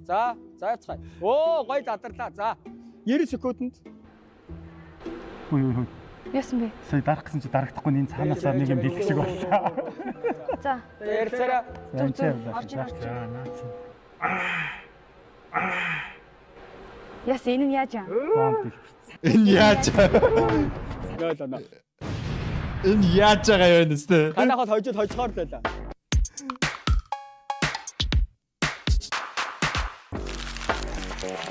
За, за яцгаая. Оо, гой задарлаа. За. 90 секундэд. Үгүй үгүй. Яасан бэ? Сая дарах гэсэн чи дарагдахгүй энэ цаанаасаа нэг юм дэлгэх шиг боллоо. За. Ярьцаарай. За энэ чи Орж ир, орж ир. За наа чи. Яасан энэ нь яаж юм? Бомб дэлгэрсэн. Энэ яаж? Нойлоо. Энэ яаж байгаа юм бэ тэ? Танайхад хожид хожихоор л байлаа.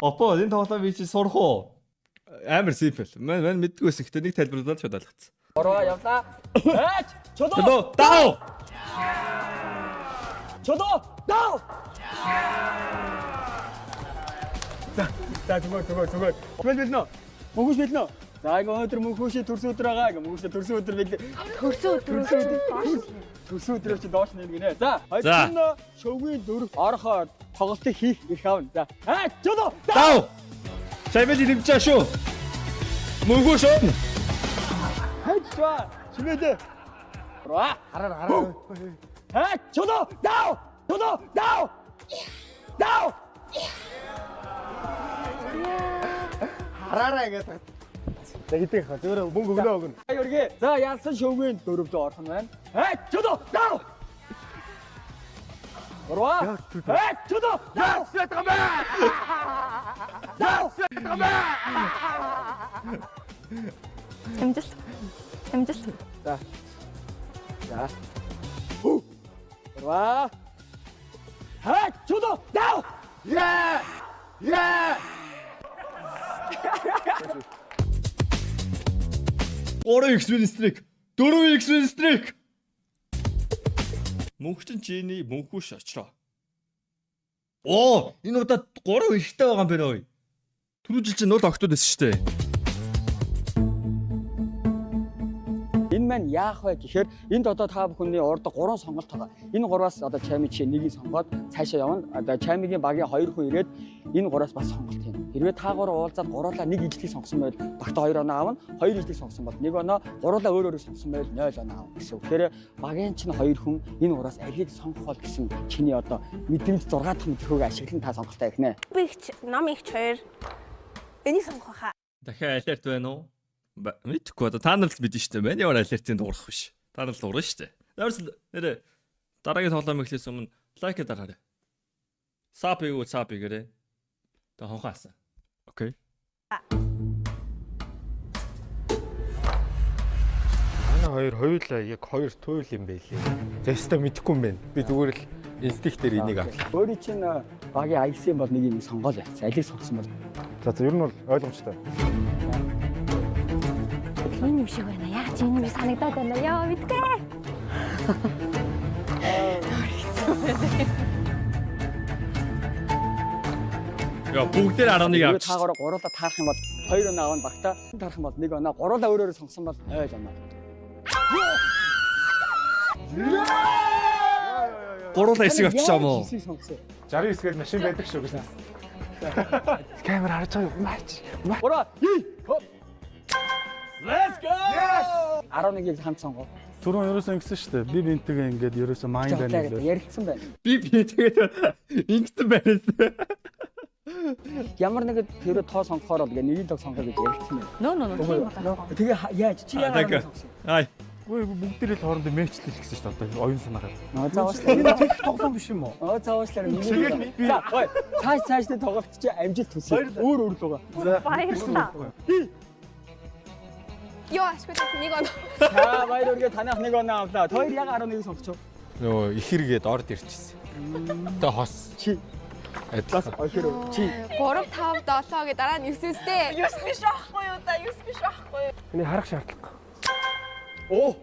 Опо энэ тоглоом би чи сурах уу? Амар simple. Ман мэддгүйсэн. Гэтэ нэг тайлбарлаад шууд ойлгоцсон. Бороо явлаа. Аач! Чулуу! Чулуу! Дав! Чулуу! Дав! За, за зүгээр зүгээр зүгээр. Бэл бэлнэ. Мөнхөш бэлнэ. За ингээ өнөөдөр мөнхөшийн төрсөн өдөр байгаа. Ингээ мөнхөшийн төрсөн өдөр бэлээ. Төрсөн өдөр чинь доош. Төрсөн өдрөө чи доош нэ гинэ. За, За. хоёр шөвгийн дөрөв орохоор тоглолтыг хийх эрх авна. За. Аа, чулуу! Дав! Шамил нэмжээ шүү. Мөнгөө шууд. Хайчваа. Чимээлээ. Бороо. Хараар хараар. Аа, чулуу! Дав! Чулуу! Дав! Дав! Хараараа ингээд. За хэдий хаа зөвөр мөнгө өгнө өгнө. Аюургээ. За, ялсан шөвгийн дөрөв рүү орох нь байна. Аа, чулуу! Дав! Бороо. Аа, чулуу! Дав! Дав! Амжилт. Амжилт. За. За. Бороо. Аа, чулуу! Дав! Яа! Яа! 3x win streak. 4x win streak. Мөнхчин Жини мөнхүүш очроо. Оо, энэ удаа 3 ихтэй байгаа юм байна ой. Түрүү жил чинь 0 октод байсан шүү дээ. Энэ маань яах вэ гэхээр энд одоо та бүхний урд 3 сонголт байгаа. Энэ гурваас одоо Чами жишээ нэгийг сонгоод цаашаа явна. Одоо Чамигийн багийн 2 хүн ирээд энэ гураас бас сонголт хийнэ. Хэрвээ та гурав уулзаад гуруулаа нэг ижлийг сонгосон байвал багтаа 2 оноо авна, 2 ижлийг сонгосон бол 1 оноо, гуруулаа өөр өөрөөр сонгосон байвал 0 оноо авна гэсэн үг. Тэгэхээр багийн чинь 2 хүн энэ гураас алийг сонгох бол гэсэн чиний одоо мэдрэмж 6 дахь мэдрэхүйг ашиглан та сонголтоо ихнэ. Би ихч ном ихч хоёр энийг сонгох хаа. Дахиад алерт байна уу? Мэдхгүй одоо та нар л мэдэн штэ. Миний ямар алертын дуурах биш. Та нар л дуурна штэ. Дээрс нэрэ дараагийн тоглоом эхлээс өмнө лайк дараарай. Сап юу сап гэрээ. Тэ хонхоо асан. Окей. Манай хоёр хоёулаа яг хоёр туйл юм байлээ. Тэстэ мэдэхгүй юм байна. Би зүгээр л инстинктээр энийг авлаа. Өөрийн чинь багийн аялсан бол нэг юм сонгоол явц. Алийг сонгосон бол За за ер нь бол ойлгомжтой. Энэ юм шиг байна. Яг чи энэ юм санагдаад байна. Яа мэдгүй. Яа бүгдээр 11 Хэрвээ авч. та гурав гуруулаа таарах юм бол 2 оноо авна багтаа таарах юм бол 1 оноо, гуруулаа өөр өөрөөр сонгосон бол 0 оноо. Гуруулаа эсийг авчиж юм уу? 69 гээд машин байдаг шүү гэсэн. Камер харж байгаа юм. Мач. 3 2 хоп. Let's go! 11-ийг хамт сонгоо. Түрүүн ерөөсөө ингэсэн шүү дээ. Би бинтэйгээ ингээд ерөөсөө майнд байна гэлээ. Ярилцсан байна. Би тэгээд ингэсэн байна. Ямар нэг тэрөө тоо сонгохоор бол гээ нэг л сонгох гэж ярилцсан байна. Нөө нөө нөө тийм болоо. Тэгээ яаж чи яагаад Thank you. сонгосон? Хай. Үгүй бүгдээрээ л хоорондоо мэйчлэл гэсэн шүү дээ. Одоо оюун санаагаар. Аа за уучлаарай. Энэ тех тоглоом биш юм уу? Аа за уучлаарай. Тэгээд би- За ой цааш цаашны тоглолт чи амжилт хүсье. Өөр өөр л байгаа. За. Баярлалаа. Йоо ашгүй нэг оноо. За баяр үргээ танах нэг оноо авлаа. Хоёр яг 11-ийг сонгочих. Нөгөө их хэрэгээд орд ирчихсэн. Тэгээ хос. Чи. Адилхан. Охир чи. 3 5 7 гэ дараа нь 9 үстэй. 9 биш байхгүй юу да 9 биш байхгүй юу. Энийг харах шаардлагагүй. Оо.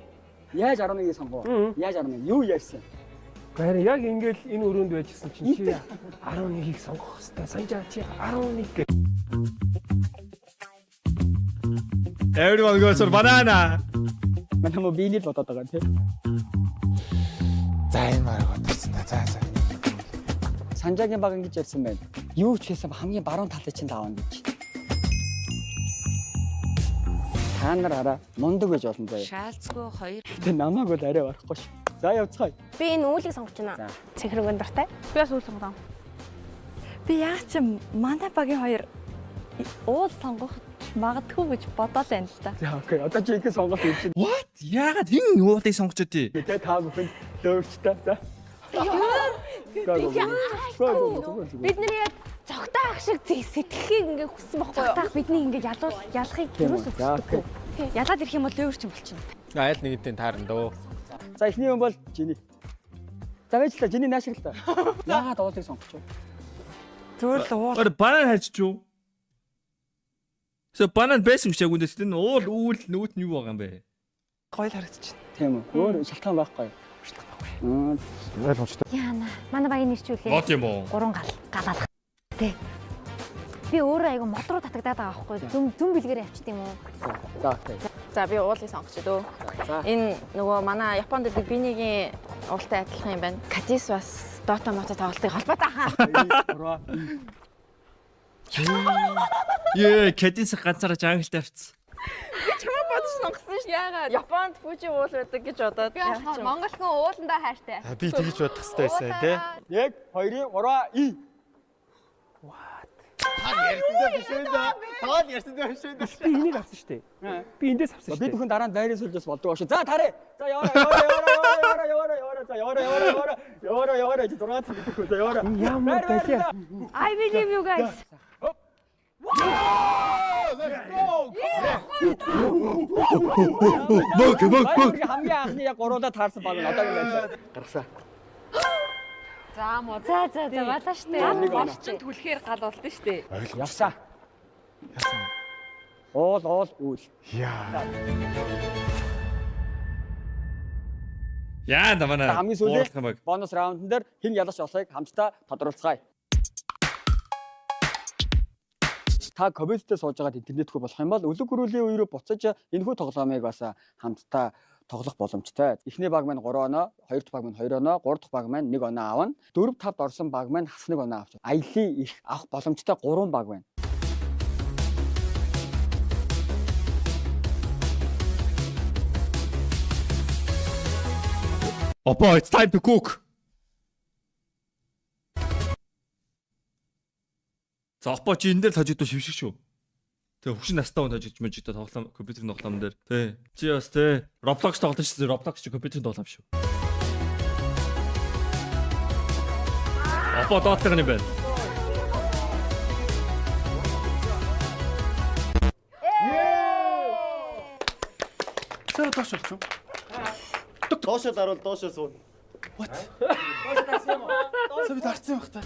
Яаж 11-ийг сонгов? Яаж 11? Юу ярьсан? Харин яг ингээл энэ өрөөнд байжсэн чинь чи 11-ийг сонгох хэвээр. Санжаа чи 11 гэж. Everyone goes for banana. Манай мө биений л бодоод байгаа тий. За энэ марг бодсон та. За за. Санжаагийн баг ингэж ярьсан байна. Юу ч хийсэн хамгийн баруун талыг чинь давна гэж. Та нар хараа мундаг байж болно заяа. Шаалцгүй хоёр. Гэтэ намайг бол арай барахгүй ш. За явцгаая. Би энэ үүлийг сонгож байна. Цэнхэр дуртай. Би бас үйл сонголоо. Би яг чи манай багийн хоёр уул сонгох магадгүй гэж бодоол байна л да. За окей. Одоо чи их сонголт хийж байна. What? Яагаад хэн уулыг сонгож өдий? Тэ та бүхэн лөөвчтэй. За. Бид нэр яг цогтой ах шиг сэтгэхийг ингээ хүссэн байхгүй юу? Цогтой ах бидний ингээ ялуул ялахыг юус хүсдэггүй. Ялаад ирэх юм бол лөөвч юм болчихно. Айл нэгэнтээ таарна дөө. За эхний юм бол Жини. За байж л та Жини наашиг л та. Яагаад уулыг сонгоч вэ? Зүгээр л уул. Өөр банан хайчих юу? So банан байсан гэж яг үндэ тэр нь уул үүл нүүт нь юу байгаа юм бэ? Гоё л харагдчихна. Тийм үү. Өөр шалтгаан байхгүй. Шалтгаан байхгүй. Ойлгомжтой. Яна. Манай багийн нэр чи үлээ. Мод юм уу? Гурван гал галаалах. Тэ. Би өөрөө айгу мод руу татагдаад байгаа байхгүй. Зүм зүм бэлгээр авчт юм уу? За окей. За би уулыг сонгоч дөө. Энэ нөгөө манай Японд байдаг бинигийн уултай адилхан юм байна. Кадис бас Dota Mota тоглолтыг холбоотой хаа. Ее, Кадис ганцаараа jungle тавьчихсан. Би чамаа бодож сонгосон ш. Яагаад Японд Фужи уул байдаг гэж бодоод. Би болохоор Монгол хүн ууландаа хайртай. Би тэгж бодох хэрэгтэй байсан тий. 1 2 3 и. Та ярьсандаа биш ээ да. Та ярьсандаа биш ээ да. Би энийг авсан шүү дээ. Би эндээс авсан шүү Би дээ. бүхэн дараа нь дайрын сүлдээс болдог шүү. За тарэ. За яваарай яваарай яваарай яваарай яваарай. За яваарай яваарай яваарай. Яваарай яваарай. 6 цаг мэдэх үү. За яваарай. Ямар балиа. I believe you guys. Let's go. Мөг мөг мөг. Хамгийн анхны яг гуруулаа таарсан баг нь одоогийн байдлаар гаргасан. За мод. За за за балаа штэ. Нэг оноо. Орчин түлхээр гал болдсон штэ. Явсаа. Уул уул үүл. Яа. Яа да манай. Хамгийн сүүлийн гурван баг. бонус раундн дээр хэн ялах болохыг хамтдаа тодруулцгаая. Та компьютертэй сууж байгаад интернетгүй болох юм бол өлөг гөрүүлийн үе рүү буцаж энэхүү тоглоомыг бас хамтдаа тоглох боломжтой. Эхний баг маань 3 оноо, хоёр дахь баг маань 2 оноо, гурав дахь баг маань 1 оноо авна. 4 5-д орсон баг маань хас 1 оноо авч. Аялын их авах боломжтой 3 баг байна. Опа, it's time to cook. За опо чи энэ дээр тожигдоо шившиг шүү. Тэгээ хөвшин настай хүн тожигдож мэж одоо тоглоом компьютерийн тоглоом дээр. Тэ. Чи бас тэ Roblox тоглож шээ. Roblox чи компьютерийн тоглоом шүү. Опо доотлох юм байна. Сара доош болчих. Доошоо дарвал доошоо суун. What? Сая би дарсан юм бах та.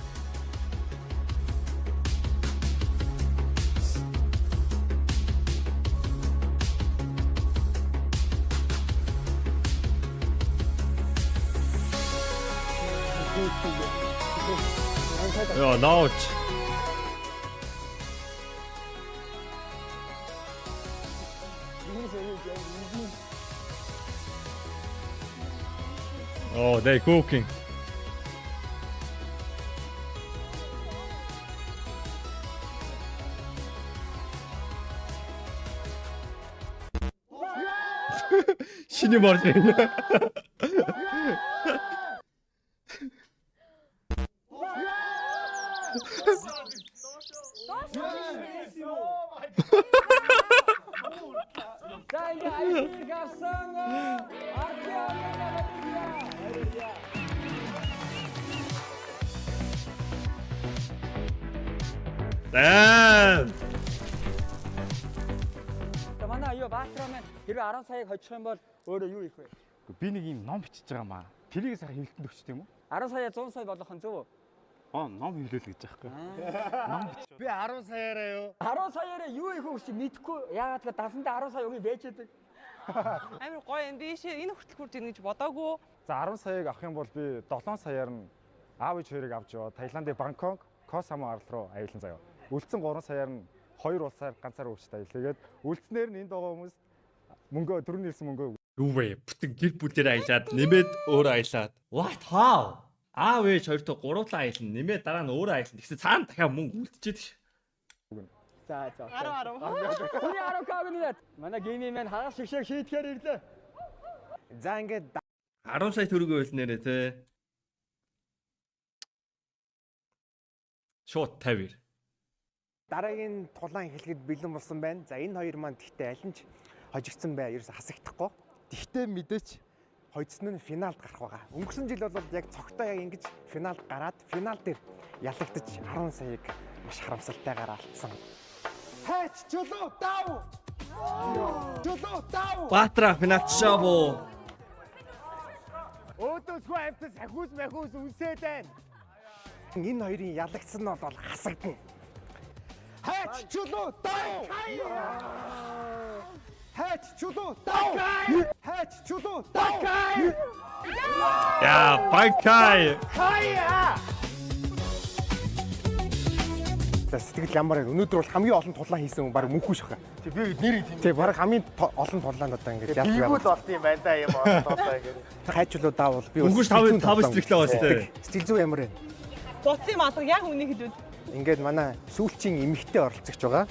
Яа, наач. Oh, they cooking. Шинэ морж байна. За ингээ аялыг авсан. Damn. За манай юу Баатар маань хэрвээ 10 саяыг хожих юм бол өөрөө юу хийх вэ? Би нэг юм ном бичиж байгаа маа. Тэрийг сайхан хэвлэлтэнд өгч тийм үү? 10 сая 100 сая болгох нь зөв үү? Аа, ном хэвлүүл гэж байгаа байхгүй. Ном бичиж. Би 10 саяараа юу? 10 саяараа юу хийх вэ гэж мэдэхгүй. Яагаад гэвэл дансандаа 10 сая өгье байж байдаг. Амар гоё юм. Би ийшээ энэ хүртэл хүрч ирнэ гэж бодоагүй. За 10 саяыг авах юм бол би 7 саяар нь аав ээж хоёрыг авч яваа. Таиландын Бангкок, Ко Самуй арал руу аялан заяа. Үлдсэн 3 саяар нь хоёр улсаар ганцаар өвчт аял. Тэгээд үлдснээр нь энд байгаа хүмүүс мөнгөө түрүүний хэлсэн мөнгөө Юу вэ? Бүтэн гэр бүлээр аялаад нэмээд өөрөө аялаад. What how? Аав ээж хоёр дахь гурлаа аялна. Нэмээд дараа нь өөрөө аялна. Тэгсэн цаана дахиад мөнгө үлдчихэд ш. За за. 10 10. Хүний 10 к гэнэ. Манай геймийн маань хагас шигшээг шийдэхээр ирлээ. За ингээд 10 сая төгрөг байл нэрэ те. Шууд 50. Дараагийн тулаан эхлэхэд бэлэн болсон байна. За энэ хоёр маань тэгтээ аль нь ч хожигдсон бай. Ерөөсө хасагдахгүй. Тэгтээ мэдээч хожигдсон нь финалд гарах байгаа. Өнгөрсөн жил бол яг цогтой яг ингэж финалд гараад финал дээр ялагдаж 10 саяыг маш харамсалтайгаар алдсан. Хайч чөлөө дав. Чөлөө дав. Баатра финалчшаа боо. Өөдөөсгүй амтас хахиус махиус үнсээд байна. Энэ хоёрын ялагдсан нь бол хасагдана. Хайч чулуу дав. Хайч чулуу дав. Хайч чулуу дав. Яа, Банкай. Хаяа. За сэтгэл ямар вэ? Өнөөдөр бол хамгийн олон тулаан хийсэн хүн баг мөнхүү шах. Тэг би нэрийг тийм. Тэг баг хамгийн олон тулаанд одоо ингэж ялж Бийгүүл болт юм байна да юм олон тулаан ингэ. Хайчлуу даавал би Мөнхүүш сэтгэл зүйн тав тулаан сэтгэлтэй байна сте. Сэтгэл зүй ямар вэ? Буцын малгай яг үнийг хэлвэл Ингээд манай сүүлчийн эмэгтэй оролцогч байгаа.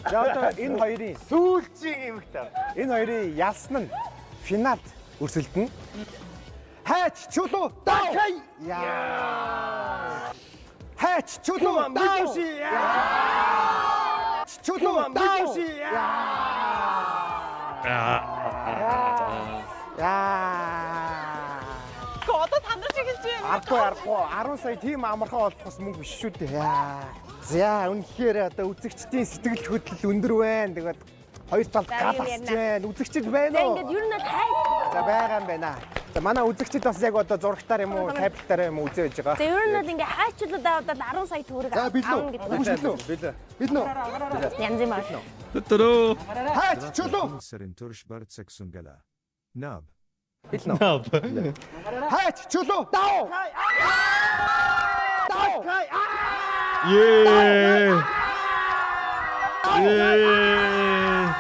За одоо энэ хоёрын сүүлчийн эмэгтэй. Энэ хоёрын ялсан нь финалд өрсөлдөнө. Хайч чулуу дав. Яа. Хайч чулуу дав. Яа. Чулуу дав. Яа. Гэхдээ одоо сандарч эхэлж байна. Аргагүй аргагүй 10 сая тийм амархан олдох бас мөнгө биш шүү дээ. Яа. За үнэхээр одоо үзэгчдийн сэтгэл хөдлөл өндөр байна. Тэгээд хоёр талд За, гал юм асч ярина. байна. Үзэгчд байна За уу? ингээд ер нь бол хай. За байгаа юм байна. За манай үзэгчд бас яг одоо зурагтаар юм уу, таблетаар юм уу үзээ байж байгаа. За ер нь бол ингээд хайчлуу даваад 10 сая төгрөг За билүү. авна гэдэг. Билүү. Билүү. Билүү. Янз юм байна. Төрөө. Хайч чулуу. Nub. Билнэ. Хайч чулуу. Дав. Дав. Ее. Ее.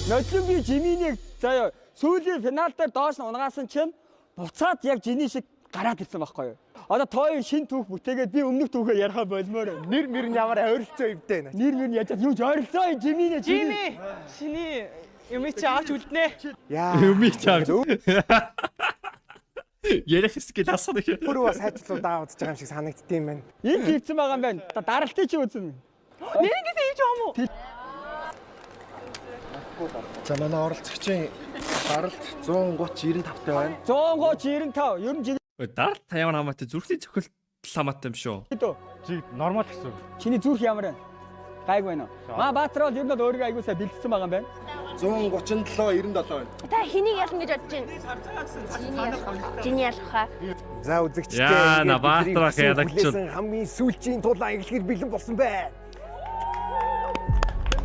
Нодлон би Жиминийг заяа сүүлийн финал дээр доош нь унагаасан чинь буцаад яг Жини шиг гараад ирсэн байхгүй юу? Одоо тоо шин түүх бүтээгээд би өмнөх түүхээ яриха болмоор байна. Нэр мөр нь ямар ойролцоо өвдөө байна. Нэр мөр нь яаж юу ч ойролцоо юм Жиминэ Жими чиний юмыг чи авч үлднэ. Яа. Юмыг чи авч. Ярих хэсгийг асах нэг. Өөрөө бас хайчлуу даавдж байгаа юм шиг санагддсан юм байна. Энд хийцэн байгаа юм байна. Даралтыг чи үзнэ. Нэрнгээсээ ийж байгаа юм уу? За манай оролцогчийн даралт 130 95 таа байна. 130 95. Ер нь жиг Даралт та ямар хамаатай зүрхний цохилт хамаатай юм шүү. Жиг нормал гэсэн үг. Чиний зүрх ямар байна? Гайг байна уу? Маа Баатар бол ер нь бол өөрийгөө айгуу сайн бэлдсэн байгаа юм байна. 137 97 байна. Та хэнийг ялна гэж бодож байна? Жини ялах хаа. За үзэгчдээ. Яа, ингээд на бидний Баатар ах хүссэн ялагч. хүлээсэн хамгийн сүүлчийн тулаан эхлэхээр бэлэн болсон байна.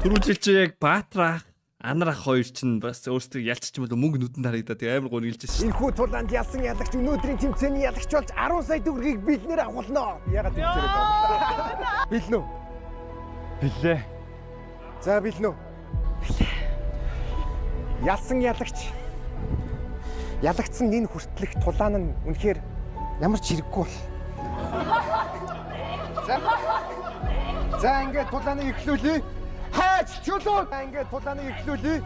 Түрүү жил чи яг Баатар ах, Анар ах хоёр чинь бас өөрсдөө ялцчих юм бол мөнгө нүдэнд харагдаад тэг амар гоо нийлж шээ. Энэхүү тулаанд ялсан ялагч өнөөдрийн тэмцээний ялагч болж 10 сая төгрөгийг бэлнээр авахлаа. Ягаад тэмцээрээ байгаа юм? Бэлнэ үү? Билээ. За бэлнэ үү? Ялсан ялагч ялагдсан энэ хүртлэх тулаан нь үнэхээр ямар ч хэрэггүй бол. За. За ингээд тулааныг эхлүүлье. Хайч чулуу. За ингээд тулааныг эхлүүлье.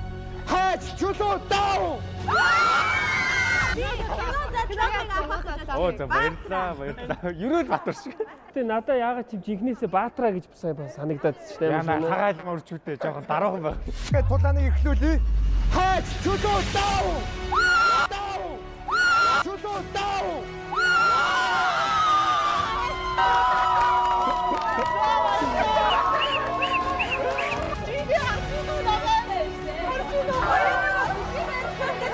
Хайч чулуу дав. Оо за баярлаа баярлаа. Ерөөл Батар шиг. Гэтэ надаа яагаад чи жинхнээсээ Баатраа гэж сайн санагдаад шүү дээ. Яна хагаал мөрчүүтэй жоохон даруухан байх. Ингээд тулааныг эхлүүлье. Хайч чулуу дав. Дав. Чулуу дав. Жими харж байгаа юм. Харж байгаа.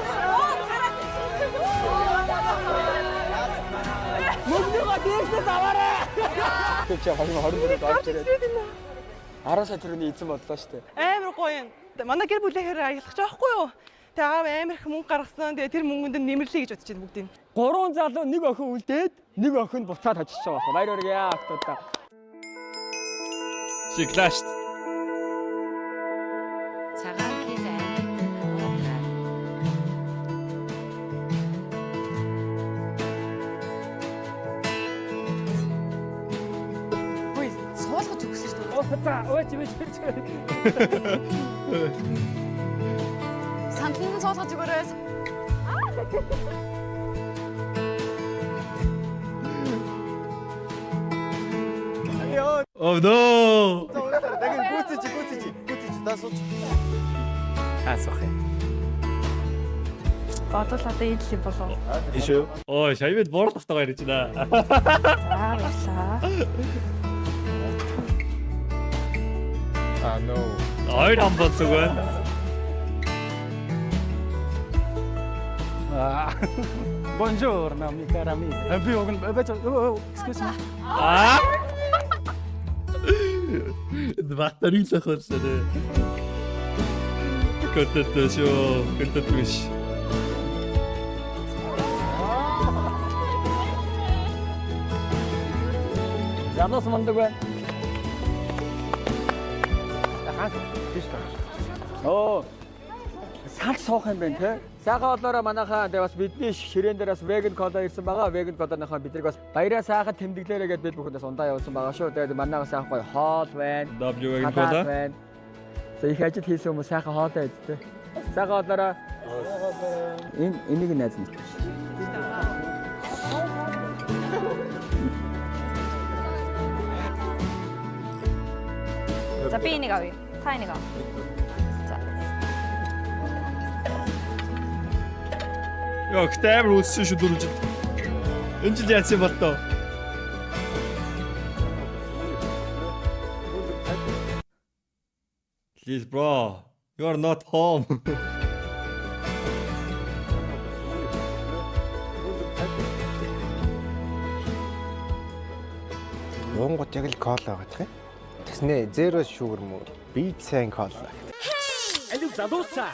Мөнгөнийгөө дээшнээс аваарай. Тэр чи 2024-нд орж ирээд 10 сая төгрөгийн эзэн боллоо шүү дээ. Амар гоё юм. Манай гэр бүлээр аялах ч байхгүй юу? Тэгээ аав амар их мөнгө гаргасан. Тэгээ тэр мөнгөнд нь нэмэрлэе гэж бодож байна бүгдийг. Гурван залуу нэг охин үлдээд нэг охин буцаад очиж байгаа байхгүй. Баяр хүргэе охтуудаа. Шиглаа шүү. Цагаан гэр ангид хуудраа. Хөөе, суулгаж өгсөн шүү дээ. Оо за, өө чи чи чи. Сандлан нь суулгаж өгөөрэй. Йоо. Oh no. Дагин гүцэж гүцэж гүцэж да сууч. Асуух юм. Бодвол одоо энэ л юм болов. Тийш үү? Ой, шавьд буурлахтайгаа ярьж байна. За баярлаа. А no. Хоёр хам болцог байна. Buongiorno, mi cara amica. Би уг нь байж excuse me. Аа. Батарей л ахварсан. Контент шүү. Контент биш. Залуус мундаг байна. Хаас тийш таа. Оо. Салж суух юм байна те. Сайхан олоорой манайхаа тэгээ бас бидний ширээн дээр бас vegan cola ирсэн байгаа. Vegan cola-ныхаа биднийг бас баяраа сайхан тэмдэглээрэй гэдээ бид бүхэндээс ундаа явуулсан байгаа шүү. Тэгээд манайхаа сайхан гоё хоол байна. W vegan Салат cola. байна. За их ажил хийсэн хүмүүс сайхан хоолоо иддэг. Сайхан олоорой. Энэ энийг найз нь. За би энийг авъя. Та энийг ав. За. Йоо, гэтээ амар үлссэн шүү дөрөв жил. Энэ жил яасан бол тоо? Please bro, you are not home. Уунгууд яг л кола байгаа гэх юм. Тэгснэ zero sugar мүү? Би сайн кола. Алив залуусаа.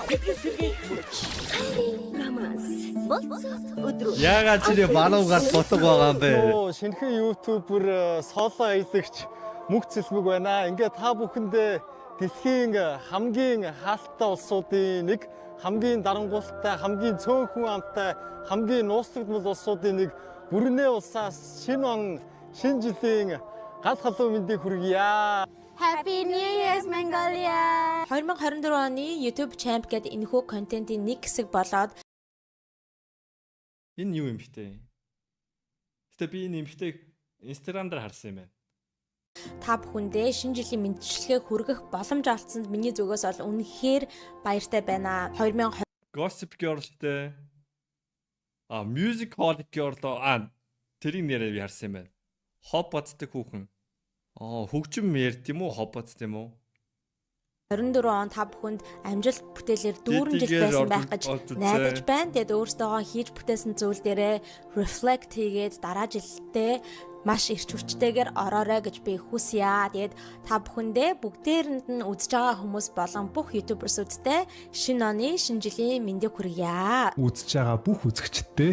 Сэтгэл сэргээх мөч. Яагаад чи баруун гар ботог байгаа юм бэ? Оо, шинэхэн YouTuber соло аялагч мөнх цэлмэг байна. Ингээ та бүхэндээ дэлхийн хамгийн хаалттай улсуудын нэг, хамгийн дарангуйлтай, хамгийн цөөн хүн амтай, хамгийн нууцлагдмал улсуудын нэг Бүрнээ улсаас шинэ он, шинэ жилийн гал халуун мэндийг хүргье. Happy New Year's Mongolia. 2024 оны YouTube Champ гэдэг энэхүү контентын нэг хэсэг болоод Энэ юу юм бэ? Гэтэ би энэ эмхтэйг Instagram дээр харсан юм байна. Та бүхэндээ шинэ жилийн мэндчилгээ хүргэх боломж олдсонд миний зүгээс бол үнэхээр баяртай байна. 2020 Gossip Girl-тэй. А Music Hall Girl а тэрийг нэрээ би харсан юм байна. Хоб бацдаг хүүхэн. Аа хөгжим ярьд юм уу? Хоб бацд юм уу? 24 он та бүхэнд амжилт бүтээлээр дүүрэн жил Дидигээр байсан орж- байх гэж орж үзээ. найдаж байна. Тэгээд өөрсдөө хийж бүтээсэн зүйл дээрээ reflect хийгээд дараа жилдээ маш эрч хүчтэйгээр ороорой гэж би хүсье. Тэгээд та бүхэндээ бүгдээрэнд нь үзэж байгаа хүмүүс болон бүх YouTubers-үүдтэй шинэ оны шинэ жилийн мэндийг хүргье. Үзэж байгаа бүх үзэгчдээ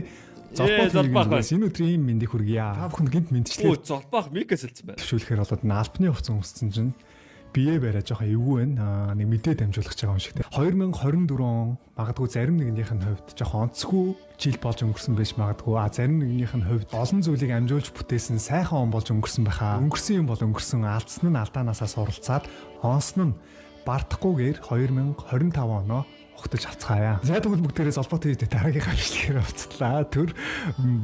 Ээ, золбоо золбоох тэрэг энэ өдрийн ийм мэндийг хүргье. Та бүхэнд гинт мэдчлээ. Оо золбоох Микас хэлсэн байна. Төвшүүлэхээр болоод энэ албаны хувцас өмссөн чинь бие бариа жоохон эвгүй байна. Аа нэг мэдээ дамжуулах гэж байгаа юм шиг те. 2024 он магадгүй зарим нэгнийх нь хувьд жоохон онцгүй жил болж өнгөрсөн байж магадгүй. А зарим нэгнийх нь хувьд олон зүйлийг амжуулж бүтээсэн сайхан он болж өнгөрсөн байхаа. Өнгөрсөн юм бол өнгөрсөн, алдсан нь алдаанаасаа суралцаад онсон нь бардахгүйгээр 2025 оноо ухтаж авцгаая. За тэгвэл бүгдээрээ золбоотой хийдэ дараагийнхаа бичлэгээр уулзлаа. Түр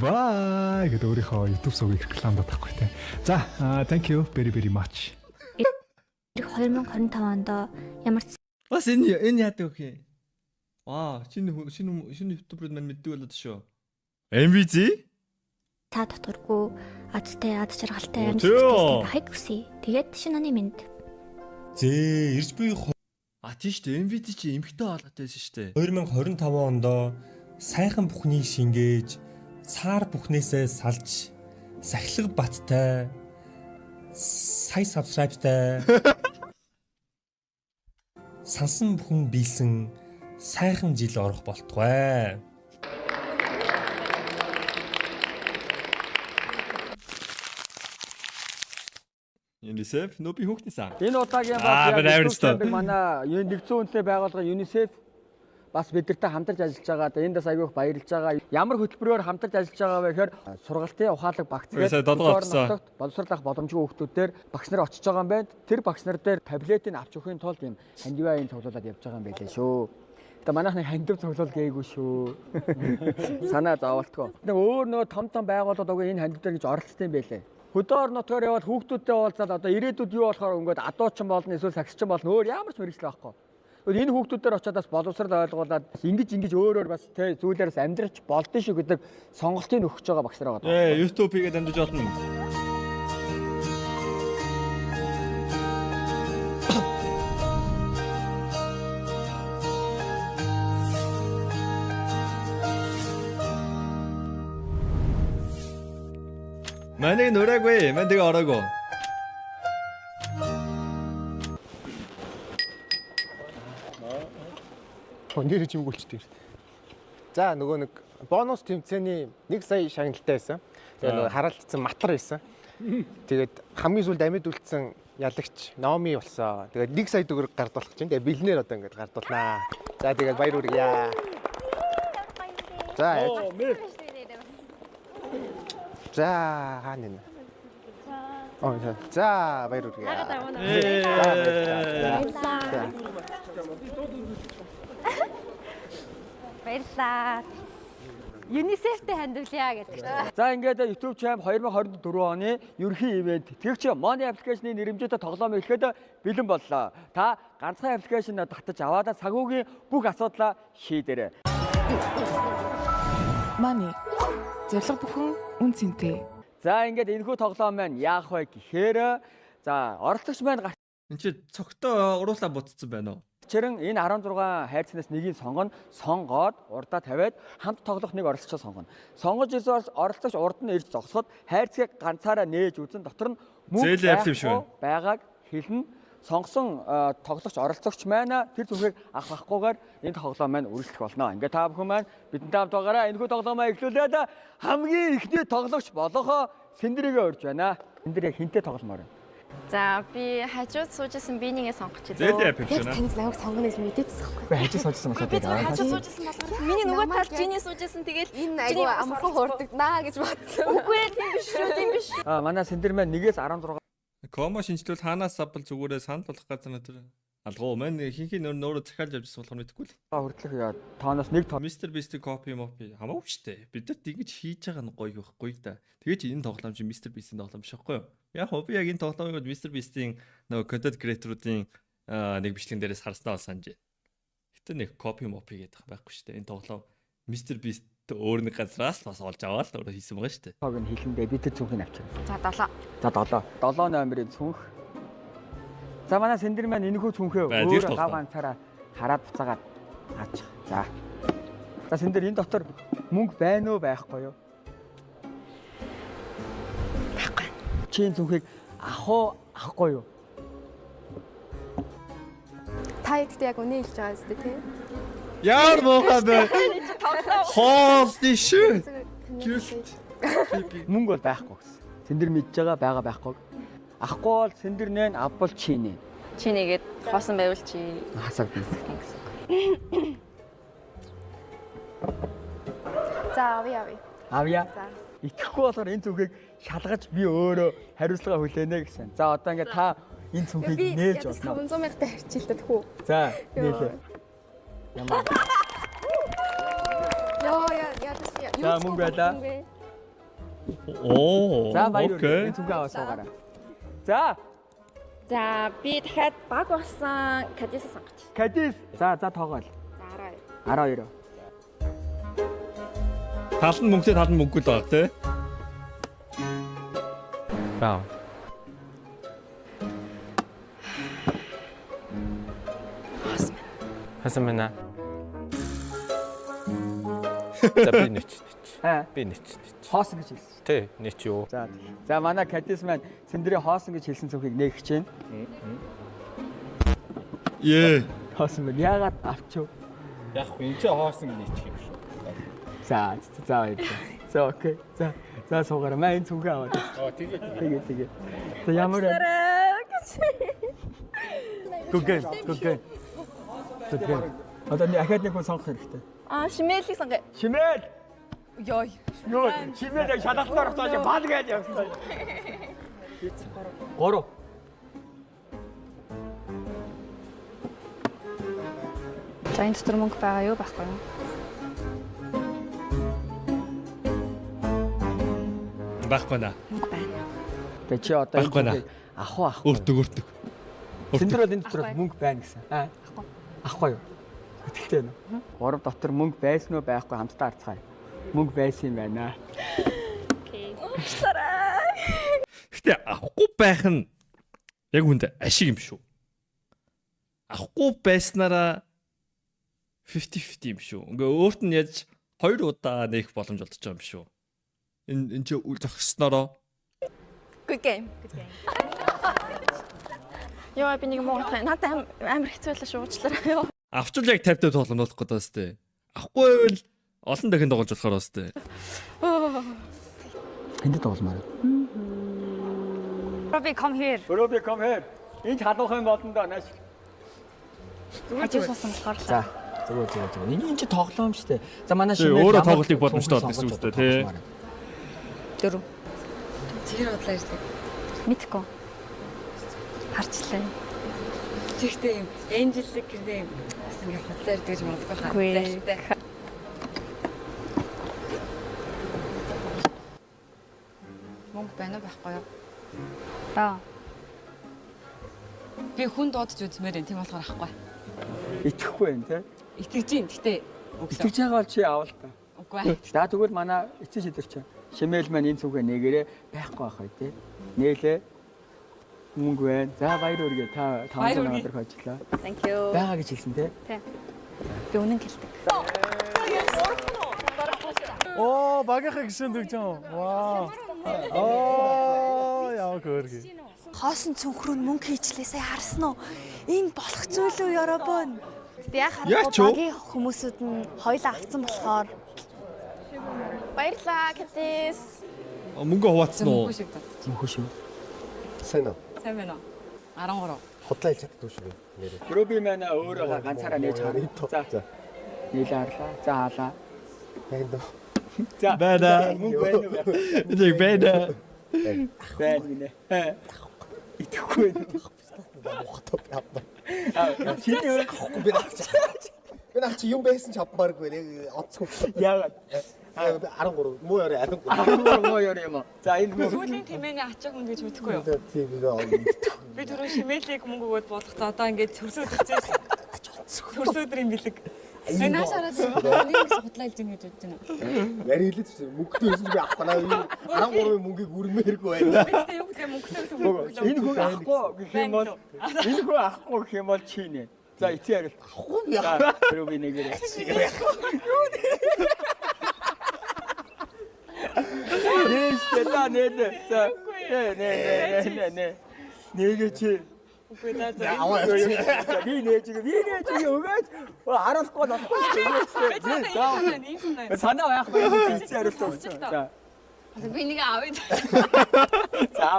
бай гэдээ өөрийнхөө YouTube сувгийг рекламдаад авахгүй те. За thank you very very much. 2025 онд ямар ч Бас энэ энэ яадаг вэ? Аа, шинэ шинэ шинэ YouTuber-д мань мэддэг болоод шүү. MVZ? цаа дотгоргүй азтай аз жаргалтай Оо, амжилт тийм. бүтээлтэй байхыг хүсье. Тэгээд шинэ оны мэнд. Зээ, ирж буй А тийм шүү дээ. MVZ чи эмхтэй хоолойтой байсан шүү дээ. 2025 онд сайхан бүхнийг шингээж, цаар бүхнээсээ салж, сахилга баттай, сая subscribe-тай сансан бүхэн биелсэн сайхан жил орох болтугай. UNICEF нөө би хүүхдээсэн. Энэ удаагийн Аа, бас би яг амар YouTube өстой. Champ-ыг манай нэгдсэн үндэсний байгууллага UNICEF бас бидэртэй хамтарч ажиллаж байгаа. Одоо энд бас айгүй их баярлж байгаа. Ямар хөтөлбөрөөр хамтарч ажиллаж байгаа вэ гэхээр сургалтын ухаалаг багц Үгүй, сая долгоо хөдөө орон авчихсан. нутагт боловсрол авах боломжгүй хүүхдүүдээр багш нар очиж байгаа юм байна. Тэр багш нар дээр таблетыг авч өгөхийн тулд юм хандиваа юм цуглуулад явж байгаа юм байлээ шүү. Одоо манайх нэг хандив цуглуул гээгүй шүү. Санаа зоволтгоо. Нэг өөр нөгөө том том байгууллагууд уг энэ хандив дээр гэж оролцсон юм байлээ. Хөдөө орон нутгаар яваад хүүхдүүдтэй уулзаад одоо ирээдүйд юу болохоор өнгөд адуучин болно эсвэл сагсчин болно өөр ямар ч мэргэжил байхгүй. Тэгвэл энэ хүүхдүүдээр очиод бас боловсрол ойлгуулад ингэж ингэж өөрөөр бас тэ зүйлээрс амьдрч болдсон шүү гэдэг сонголтыг өгч байгаа багш нар байгаа. Ээ, YouTube хийгээд амжиж болно. Манайг нураагүй. Ман тэгээ ороогүй. Нэр чимгүүлчихдээ. За, нөгөө нэг бонус тэмцээний 1 сая шагналтай байсан. Тэгээ нөгөө хараалтсан матар байсан. Тэгээд хамгийн сүүлд амьд үлдсэн ялагч Номи болсон. Тэгээд 1 сая төгрөг гардуулах чинь. Тэгээд бэлнээр одоо ингээд гардуулнаа. За, тэгээд баяр хүргье. За. За, хаана нэ? Оо, за, баяр хүргье. За. Баярлалаа. UNICEF-тэй хандивлаа гэдэг чинь. За, ингээд YouTube Champ 2024 оны ерөнхий ивент Тэгч Money application-ы нэрэмжтэй тоглоом эхлэхэд бэлэн боллоо. Та ганцхан application татаж аваад санхүүгийн бүх асуудлаа шийдээрэй. Money. Зорилго бүхэн үн цэнтэй. За, ингээд энэхүү тоглоом маань яах вэ гэхээр, за, оролцогч маань гарч Энд чи цогтой уруулаа буцсан байна уу? Чирэн энэ 16 хайрцагнаас нэгийг сонгоно. Сонгоод урдаа тавиад хамт тоглох нэг оролцогчоо сонгоно. Сонгож ирсэн оролцогч урд нь ирж зогсоход хайрцгийг ганцаараа нээж үзэн дотор нь мөнгө Зээлийн апп юм шиг байна. байгааг хэлнэ. Сонгосон тоглогч оролцогч маань тэр зүрхийг авах авахгүйгээр энэ тоглоом маань үргэлжлэх болно. Ингээд та бүхэн маань бидэнтэй хамт байгаараа. Энэхүү тоглоомоо эхлүүлээд хамгийн эхний тоглогч болох Сэндрэгээ урьж байна. Сэндэр яг хинтээ тогломоор байна? За, би хажууд суужсэн биенийгээ сонгоч Зээлийн илүү. апп юм шиг Яг байна. таныг намайг сонгоно гэж мэдээдсэн байхгүй. Үгүй, хажууд суужсэн болохоор Би зүгээр хажууд суужсэн болохоор миний нөгөө тал Жини суужсэн, тэгэл Энэ айгу амархан хурдагнаа гэж бодсон. Үгүй ээ, тийм биш шүү, тийм биш. А манай Сэндэр маань 1-ээс 16 Комо шинжилвэл хаанаас сабл зүгээрээ санал болгох газар нэ тэр. Алгуу мань хинхи нөр нөөрэ захиалж авчихсан болохоор мэдэхгүй л. хүртэлх тооноос нэг тоо Мистер Beast copy мопи хамаагүй шүү дээ. Бид нарт ингэж хийж байгаа нь гоё байхгүй да. Тэгэж энэ тоглоом чи Мистер Beast-ийн тоглоом биш байхгүй юу? Яг хөө би яг энэ тоглоомыг бол Мистер Beast-ийн нөгөө content creator-уудын нэг бичлэгэн дээрээс харснаа бол санаж байна. Гэтэ нэг copy мопи гэдэг байхгүй шүү дээ. Энэ тоглоом Мистер Beast өөр нэг газраас л бас олж аваад л өөрөө хийсэн байгаа шүү дээ. тоог нь хэлэндээ би тэр цүнхийг авчирна. За, 7. За, 7. 7 номерын цүнх. За, манай Сэндэр маань энэхүү цүнхээ Бай, тэр өөр гав тоглоом. ганцаараа хараад буцаагаад аачих. За. За, Сэндэр, энэ дотор мөнгө байна уу, байхгүй юу? Байхгүй. Чи энэ цүнхийг авах уу, авахгүй юу? Та ихдээ яг үнэ хэлж байгаа зү тий. Яар муухай бэ? Holy shit. Мөнгө бол байхгүй гэсэн. Сэндэр мэдж байгаа байгаа байхгүй. Авахгүй бол Сэндэр нэн, авбал чи нэ. Чи нэгээд хоосон байвал чи Хасагдана. гэсэн. За, авъя, авъя. Авъя. За. Итгэхгүй болохоор энэ цүнхийг шалгаж би өөрөө хариуцлага хүлээнэ гэсэн. За, одоо ингээд та энэ цүнхийг Би нээлж ядаж болно. 500 мянгатай харчилтад хүү. За, нээлээ. Ямар. Йоо, яа, ядаж яа. За, мөнгө байлаа. Оо. За, баяр окей. хүргэе. Энэ цүнхээ аваа суугаарай. За, За, би дахиад баг болсон Кадиса сонгоч. Кадис. За, за, тоогоол. За, 12. 12. Тал нь мөнгөтэй, тал нь мөнгөгүй л байгаа тий. Вау. Хасан байна. За, би нэч нэч. Аа. Би нэч нэч. Хоосон гэж хэлсэн. Тэ, нэч юу? За. За, манай Кадис маань Сэндэрийн хоосон гэж хэлсэн цүнхийг нээх гэж байна. Ее. Хоосон байна. Яагаад авчив? Яг хөө энэ ч хоосон нэч юм шүү. За, за, баярлалаа. За, окей. За, за, суугаарай. Маа энэ цүнхээ аваад. Аа, тэгээ. Тэгээ, тэгээ. За, ямар Good game. Good game. Good game. Одоо нэг ахаад нэг хүн сонгох хэрэгтэй. Аа, Шимэлийг сонгоё. Шимэл. Йой. Юу, Шимэл яг шалгалтаар орсон чи бал гэж явсан. 3. За, энэ дотор мөнгө байгаа юу, байхгүй юу? Байхгүй наа. Мөнгө байна. Тэгээ чи одоо энэ Байхгүй наа. цүнхийг авах уу, авахгүй? Өртөг, өртөг. Сэндэр бол энэ дотор мөнгө байна гэсэн. Аа. Авахгүй. Авахгүй юу? Итгэлтэй байна уу? Гурав дотор мөнгө байсан уу, байхгүй хамтдаа харцгаая. Мөнгө байсан юм байна. Окей. Уучлаарай. Гэтэ авахгүй байх нь яг хүнд ашиг юм шүү. Авахгүй байснараа 50 50 юм шүү. Ингээ өөрт нь яаж хоёр удаа нээх боломж олдож байгаа юм шүү. Энэ энэ чи үл зогсноороо Good game. Good game. Йоо, би нэг муу утгаа. Надад амар хэцүү байлаа шүү, уучлаарай. Йоо. Авчвал яг 50 50 тоглоом болох гэдэг үстэй. Авахгүй байвал олон дахин тоглож болохоор үстэй. Энд тогломоор. Ruby come here. Ruby come here. Энд халуухан болно доо нааш. Хажуу суусан болохоор л. За. Зүгээр зүгээр зүгээр. Энэ чи тоглоом шүү дээ. За манай Тий, шимээл өөрөө ямар тоглолтыг боломжтой цүнхийг болно гэсэн үг сонгож шүү дээ, тий. тогломоор. Дөрөв. Чихэр бодлоо ирлээ. Мэдхгүй. Харчлаа. Чихтэй юм. Энжелик гэрнээ юм. Бас ингээ худлаа ирдэг гэж магадгүй хаа. Үгүй. Зайлтай. Мөнгө байна уу байхгүй юу? Аа. Би хүн дуудаж үзмээр юм. Тийм болохоор ахгүй. Итгэхгүй юм тий. Итгэж юм. Гэтэ өглөө. Итгэж байгаа бол чи авал та. Үгүй. За тэгвэл манай эцэг шийдвэр чи. Шимээл маань энэ зүгээ нэгэрээ байхгүй байх бай тий. Нээлээ мөнгө байна. За баяр хүргэе. Та Баяр 500 хүргэе. доллар хожлоо. Thank you. Байгаа гэж хэлсэн тий. Тий. Би үнэн хэлдэг. Оо, багийнхаа гişэнд өгч юм. Вау. Оо, яа хөөргөө. Хоосон цүнхрүүн мөнгө хийчлээ сая харсан уу? Энэ болох зүйл үү ёробон? Гэтэ яа Яач харахгүй юу? багийн хүмүүсүүд нь хоёлаа авцсан болохоор Баярлаа, Катис. Мөнгө хуваацсан уу? Мөнхөө шиг дуудчих. Мөнхөө шиг. Сайн уу? Сайн байна уу? 13. Худлаа хэлж чаддгүй шүү нэрээ. Руби маань өөрөө ганцаараа нээж харна. За. Нийлээ харлаа. За хаалаа. Яг дөө. За. Байна. Мөнгө байна уу байхгүй? Нэг байна. Байна гинэ. Итгэхгүй байна. Аа, чиний авахгүй би наач. Би наач юм байсан ч авмааргүй яг онцгүй. Яагаад? 13 муу ярэ 13. 13 муу ярэ юм уу? За энэ муу. Сүүлийн тэмээний ачааг хүн гэж мэдэхгүй юу? Тийм би Би түрүү шимээлийг мөнгө өгөөд бодох за одоо ингээд төрсөд ирсэн. Төрсөд өдрийн бэлэг. Аюу. Нааш хараад нэг судлаа илж ингэж бодож байна. Яри хэлээд чинь мөнгөтэй байсан чи би авахгүй наа. 13-ын мөнгийг үрмээргүй байна. Би тэгтээ юу гэлээ мөнгөтэй гэсэн мөнгө өглөө. Энэ хүн авахгүй гэх юм бол энэ хүн авахгүй гэх юм бол чи нэ. За эцсийн хариулт. Авахгүй би авахгүй. Руби нэгэрээ. Нээш за нээлээ. За нэ нэ нэ нэ нэ. Нэгэ чи. Үгүй за за. Аваа явчих. За, Би нээж би нээж өгөөч. Харуулахгүй болохгүй шүү дээ. За. Санаа байхгүй эцсийн хариулт өгсөн. За. Би нэг авъя. За.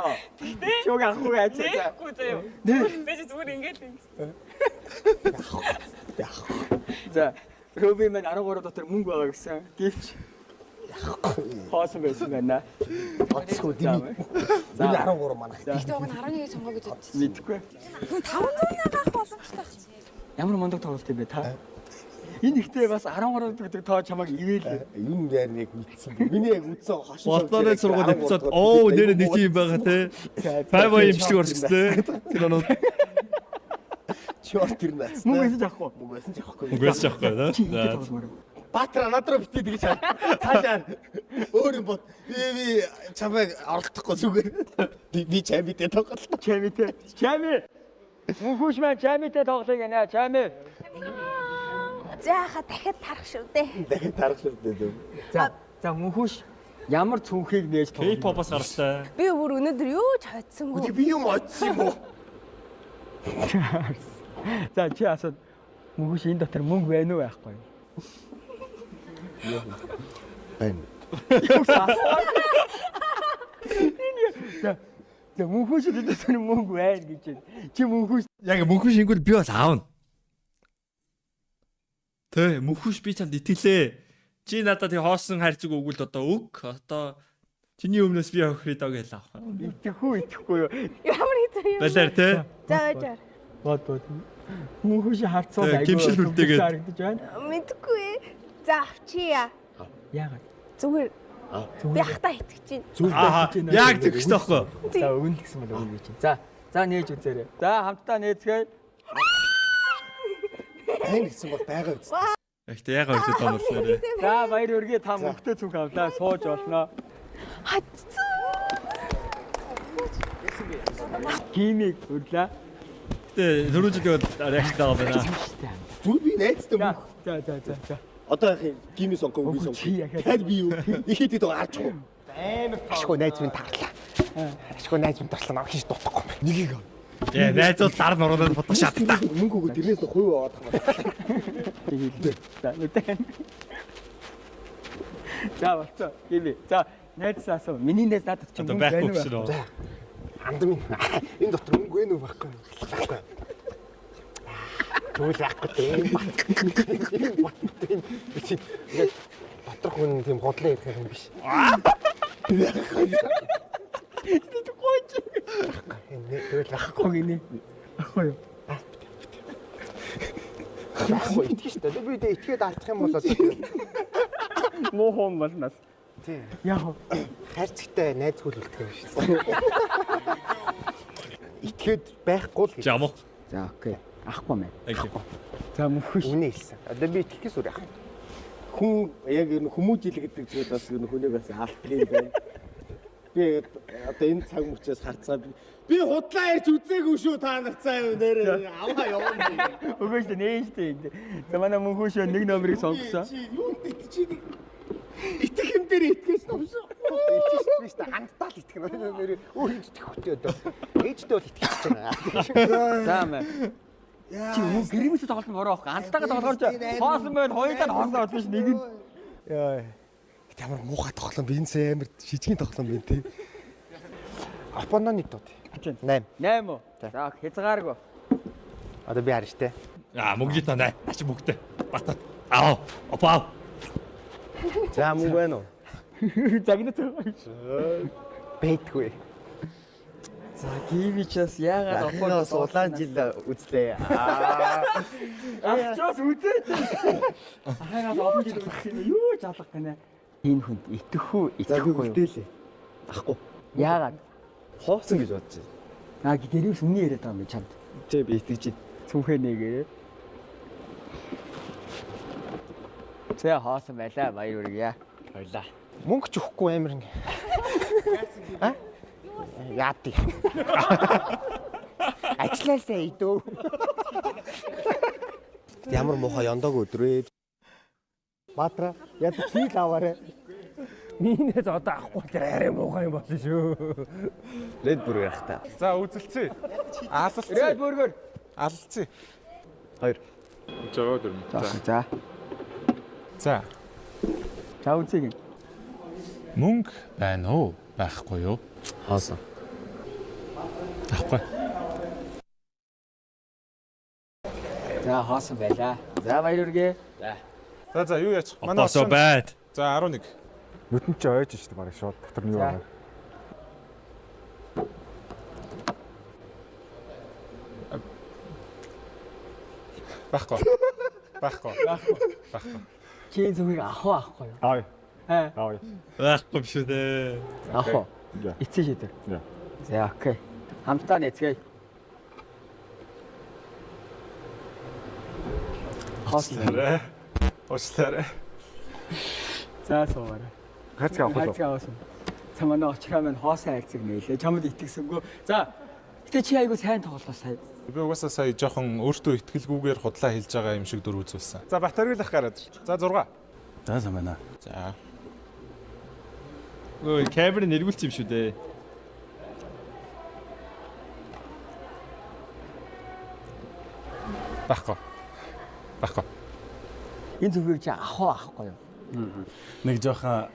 Чуг авахгүй яаж за. Нээхгүй заяа. Нэ. Би чи зүгээр ингээд л ингэ. За. Руби маань 13 дотор мөнгө байгаа гэсэн. Гэвч хоосон байсан байна. Онцгүй дими. За. Би 13 манах. Гэхдээ уг нь 11-ийг сонгоо гэж бодчихсон. Мэдгүй. 500 авах боломжтой. Ямар мундаг тоглолт юм бэ та? Энэ ихтэй бас 13 гэдэг тоо чамайг ивэл. Юм яар нэг мэдсэн. Миний яг үдсэн хошин. Бодлооны сургууль эпизод. Оо нэр нэг тийм байгаа те. Файва имжлэг орчихсон те. Кинонууд Чи ор тэр нац. Мөнгө байсан ч авахгүй. Мөнгө байсан ч авахгүй. мөнгө байсан ч авахгүй да. За. Баатар над руу битээ тэгж хаа. Цаашаа өөр юм бод. Би чамайг оролдохгүй зүгээр. Би чамитэй тоглолоо. Чамитэй. Чами. Мөнхүүш маань чамитэй тоглоё гэнэ. Чами. За хаа дахиад тарах шүү дээ. Дахиад тарах шүү дээ. За. За мөнхүүш ямар цүнхийг нээж тоглоно? K-pop-аас гаралтай. Би бүр өнөөдөр юу ч хоцсонгүй. Би юм очсон юм уу? За чи асууд мөнхүүш энэ дотор мөнгө байна уу байхгүй юу? Байна. За. За мөнхүүш энэ дотор мөнгө байна гэж байна. Чи мөнхүүш Яг мөнхүүш ингүүл би бол аавна. Тэ мөнхүүш би чамд итгэлээ. Чи надад тэг хоосон хайрцаг өгвөл одоо өг. Одоо чиний өмнөөс би явах хэрэгтэй гэж авах. итгэхгүй итгэхгүй юу? Ямар хэцүү юм. Балиар те. За баяжаар. Бод бод. Мөнхүүш харцуу Тэ, гимшил хүртээгээд. харагдаж байна. Мэдгүй. За авчия. Яагаад? Зүгээр би ахтаа итгэж байна. Аа яг тэгэх хэрэгтэй байхгүй. За өгнө л гэсэн бол өгнө гэж. За. За нээж үзээрэй. За хамтдаа нээцгээе. Байна гэсэн бол байгаа үст. Гэхдээ яг ойлтой том бол нэрээ. За баяр хүргэе та мөнгөтэй цүнх авлаа сууж болно. Хатцсан. Гимиг өрлөө. Гэтэ түрүү жилийн бол реакц байгаа байна. Зүгээр би найзтай мөнгө. За за за за. Одоо яах юм? Гими сонгоо үгүй сонгоо. Чи яхаа. Тал би юу? Ихэд хэд арчих уу? Ашгүй найз минь тарлаа. Ашгүй найз минь торлоо намайг хийж дутахгүй юм. Нэгийг ав. Яа, найзууд лар нуруудад бодох шатдаг. Мөнгө өгөө тэрнээс нь хувь аваад байгаа. За нүдэн. За болцоо. Гиви. За найзаас асуу. Миний найз надад чи Одоо мөнгө байхгүй байна гэсэн уу? үү? За. Анд минь энэ дотор мөнгө байна уу байхгүй юу? Байхгүй. Тэгвэл байхгүй тийм. Энэ бат тийм. Би чи ингээд доторх хүн тийм худлаа ярих юм биш. Гойч. Тэгвэл байхгүй гинэ. Ахгүй юу? Байхгүй итгэж шүү дээ. Би дэ итгээд алдах юм бол Муу хом болноос. Тийм. Яг уу. Хайрцагтай найзгүй л үлдэх юм шүү дээ. Итгээд байхгүй л гэж. Жамуу. За окей. Ахгүй мэн. Ахгүй. За мөнхөш. Үнэ хэлсэн. Одоо би итгэхээс үр яах. Хүн яг энэ хүмүүжил гэдэг зүйл бас энэ хүнийг бас алддаг юм байна. Би одоо энэ цаг мөчөөс харцгаа би худлаа ярьж үзээгүй шүү та нар цаа юу нэрээ аваа явна. Үгүй шүү дээ, нэн шүү дээ. За манай мөнхөш нэг номерыг сонгосон. Чи юу чи итгэх юм дээр итгэж номшоо. Итгэж би шүү дээ. Хандтаа л итгэх. Нэр өөр хийж итгэх хөтэй одоо. Ээжтэй бол итгэж байгаа. За мэ. Чи юу гэрэмсэ тоглолт нь бороо байхгүй. Хандтайгаа тоглохоор чи хоосон байна, хоёулаа хоосон олно ш нэг нь. Яа. Ямар муухай тоглоом би энэ сая амар шижгийн тоглоом байна те. Опононы дууд. 8. 8 уу? За хязгааргүй. Одоо би харна штэ. Аа, мөнгөний та най. Ач мөнгөтэй. Батат. Аа, опаа. За мөнгө байна уу? Загнаад байгаа. Бэдгүй. За гивичээс яагаад Ахын бас улаан жил үзлээ. Аа. Ахчаас үзээд. Ахыгаас олон жил үзсэн. Юу ч алга гинэ. Энэ хүнд итгэх үү, итгэхгүй юу? Үлдээлээ. Ахгүй. Яагаад? Хоосон гэж бодож байна. Аа гэрээс үнэ яриад байгаа юм би чамд. Тэ би итгэж байна. Цүнхээ нэгээрээ. За хоосон байлаа баяр хүргье. Баярлаа. Мөнгө ч өгөхгүй амир ингэ. А? Яад. Ажиллаасаа идөө. Ямар муухай ёндог өдөр вэ? Баатра яд чи л аваарэ. Миний найз одоо авахгүй тэр арай муухай юм болно шүү. Red Burger ах та. За үзэлцээ. Алалцээ. Red Burger. Алалцээ. 2. Жоо дөрөв. За. За. За үзье. Мөнгө байна уу? Байхгүй юу? Хоосон. Авахгүй. За хоосон байлаа. За баяр хүргэе. За. За за юу яач? Опосо байд. За 11. Нүдэн чи ойж штэ бараг шууд дотор нь юу За. байгаа. Байхгүй. Байхгүй. Байхгүй. Байхгүй. Чи энэ зүгийг авах уу авахгүй юу? Авъя. Аа. Авъя. Байхгүй юм шүү дээ. Авах уу? Эцсийн шийдвэр. За окей. Хамтдаа нэцгээе. Уучлаарай. Уучлаарай. За суугаарай. Хайрцаг авах уу? Хайрцаг авсан. За манай очроо маань хоосон хайрцаг нээлээ. Чамд итгэсэнгүй. За гэтээ чи айгуу сайн тоглолоо сая. Би угаасаа сая жоохон өөртөө итгэлгүйгээр худлаа хэлж байгаа юм шиг дүр үзүүлсэн. За Батөргөл ах гараад ир. За 6. За сайн байна. За. Өө, камер нэргүүлсэн юм шүү дээ. Байхгүй. Байхгүй. Энэ зүгийг чи авах уу авахгүй юу? Нэг жоохон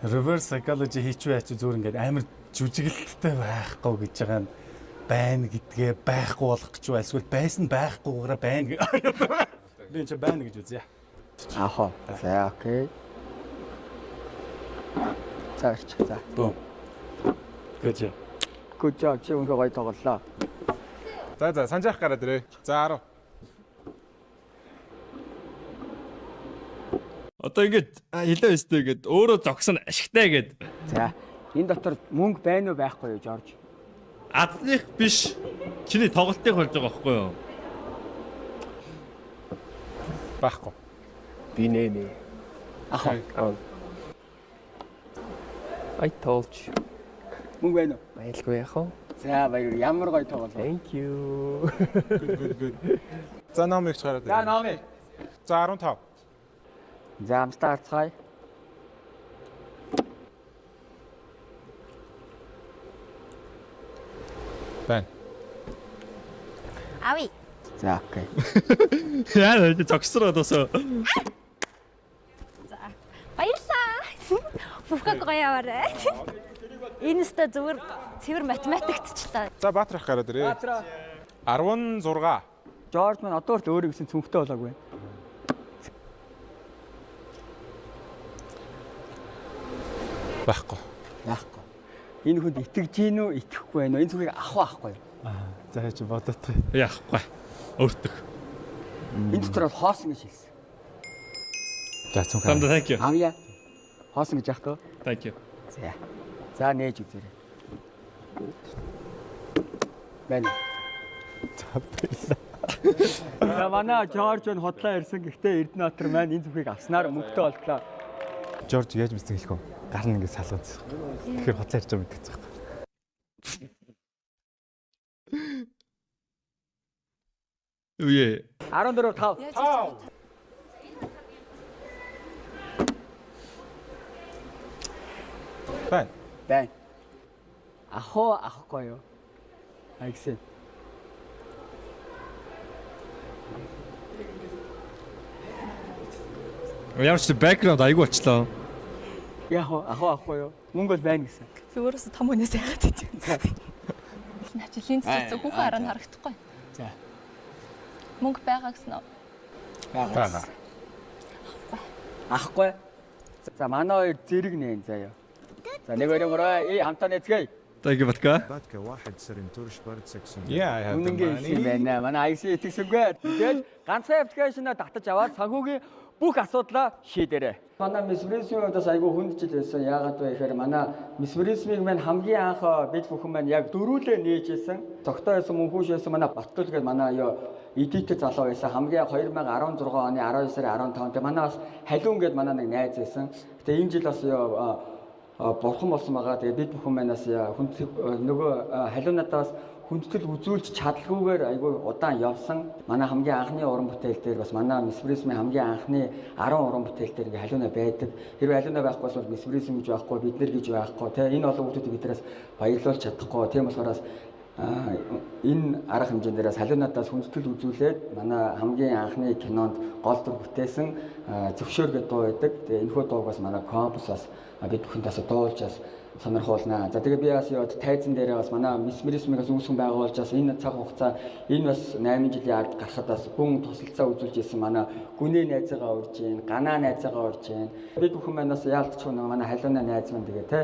reverse psychology хийчихвэ ачи зүгээр ингээд амар жүжиглэлттэй байхгүй гэж байгаа нь байна гэдгээ байхгүй болох гэж ба эсвэл байсан байхгүйгаараа байна гэ. Би энэ чи байна гэж үзье. Авах уу? За окей. За ирч. За. Бум. Good job. Good job. Чи үнэхээр гоё тоглолоо. За за санжаах гараад ирээ. За 10. Одоо ингээд хэлээ өстэй ингээд өөрөө зогсон ашигтай гэд. За энэ дотор мөнгө байна уу байхгүй юу Жорж? Адных биш. Чиний тоглолтыг болж байгаа байхгүй юу? Байхгүй. Би нэ нэ. Ах. Аа. I told you. Мөнгө байна уу? Баялгүй яах вэ? За баяр. Ямар гоё тоглолоо. Thank you. Good good good. За номыг ч гараад За ирээ. номыг. За 15. За амтаа харцгаая. Байна. Авъя. За, okay. Яа, зогсроо тосоо. За. Баярлалаа. Бүхэг гоё яваарай. Энэ өстө зүгээр цэвэр математикт ч та. За Баатар ах гараад ирээ. Баатар. 16. Жорж маань одоо хүртэл өөрөө гэсэн цүнхтэй болоогүй. Байхгүй. Байхгүй. Энэ хүнд итгэж гин үү, итгэхгүй байна уу? Энэ цүнхийг авах уу, авахгүй юу? За яаж бодоод. Яахгүй. Өөртөө. Энэ дотор бол хоосон гэж хэлсэн. За цүнх. Самда thank you. Авъя. Хоосон гэж яах вэ? Thank you. За. За нээж үзээрэй. Байна. За баярлалаа. За манай Жорж нь хотлоо ирсэн. Гэхдээ Эрдэнэбаатар маань энэ зүхийг авснаар мөнгөтэй болтлоо. Жорж яаж мэдсэн хэлэх вэ? Гар нь ингэ салгацсан. Тэгэхээр хотлоо ярьж байгаа мэдгэцэн байхгүй. Үе. 14 5. 5. Байна. Байна. Ах уу, авахгүй юу? Агсэн. Ямар ч background айгүй болчлоо. Яг уу, ах уу, авахгүй юу? Мөнгө бол байна гэсэн. Би өөрөөсөө том хүнээс яагаад гэдэг юм. Наач линз зүг хүүхэн хараа нь харагдахгүй. За. Мөнгө байгаа гэсэн үү? Байгаа. Ахгүй. За манай хоёр зэрэг нээн заяа. За 1 2 3 э хамтаа нэцгээе. Thank you Батка. Батка واحد سرنتورش برد саксон. Yeah, I have the Үнэнгээ хэлсэн money. байна. Манай IC итгэсэнгүй. Тэгээд ганцхан аппликейшнаа татаж аваад санхүүгийн бүх асуудлаа шийдэрэй. Манай Miss Prism-ийн хувьд бас айгүй хүнд жил байсан. Яагаад вэ гэхээр манай Miss Prism-ийг маань хамгийн анх бид бүхэн маань яг дөрүүлээ нээжсэн. Зогтой байсан, мөнхүүш байсан манай Баттул гэдэг манай ёо эдитер залуу байсан. Хамгийн анх 2016 оны 19 сарын 15-нд манай бас Халиун гэдэг манай нэг найз байсан. Гэтэ энэ жил бас ёо бурхан болсон байгаа. Тэгээ бид бүхэн манаас хүндэтгэх нөгөө халиунадаас хүндэтгэл үзүүлж чадалгүйгээр айгүй удаан явсан. Манай хамгийн анхны уран бүтээл дээр бас манай Miss Prism-ийн хамгийн анхны 10 уран бүтээл дээр ингээ халиуна байдаг. Хэрвээ халиуна байхгүй бол Miss Prism гэж байхгүй, бид нар гэж байхгүй. Тэ энэ олон хүмүүсийг биднээс баярлуулж чадахгүй. Тийм болохоор энэ арга хэмжээнд дээрээс халиунадаас хүндэтгэл үзүүлээд манай хамгийн анхны кинонд гол дүр бүтээсэн Зөвшөөр гэдэг дуу байдаг. Тэгээ энэхүү дууг бас манай компас бас бид бүхэнд бас дуулж бас сонирхуулнаа. За тэгээ би бас яваад тайзан дээрээ бас манай Miss Prism-аас үүсгэн байгуулж бас энэ цаг хугацаа энэ бас 8 жилийн ард гарахад бас гүн тусалцаа үзүүлж исэн манай гүнээ найзаагаа урьж гин, ганаа найзаагаа урьж гин. Бид бүхэн манаас яалтч нэг манай халиуна найз маань тэгээ те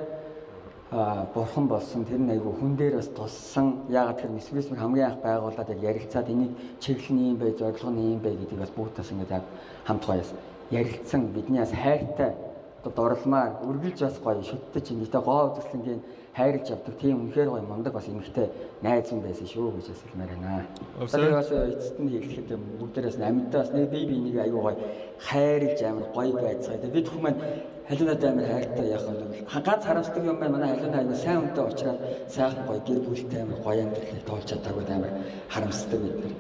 бурхан болсон тэр нь айгүй хүн дээр бас туссан. Яагаад тэр Miss Prism-ыг хамгийн анх байгуулад яг ярилцаад энийг чиглэл нь юм бай, зорилго нь юм бай гэдгийг бас бүгд бас ингээд яг хамт гоёс ярилцсан. Бидний бас хайртай одоо дурлмаар үргэлж бас гоё шүтэж ингэхдээ гоо үзэсгэлэнгийн хайрлж явдаг тийм үнэхээр гоё мундаг бас эмэгтэй найз юм байсан шүү гэж бас хэлмээр байна. Тэгээд бас эцэст нь хэлэхэд бүгдээрээс амьдаа бас нэг бие биенийг айгүй гоё хайрлж амар гоё байцгаая. Тэгээд бид хүмүүс халиунаад амар хайртай яах вэ? Ганц харамсдаг юм байна. Манай халиунаа айгүй сайн үнтэй учраас сайхан гоё гэр бүлтэй амар гоё амьдралыг тоолж чадаагүй амар харамсдаг бид нар.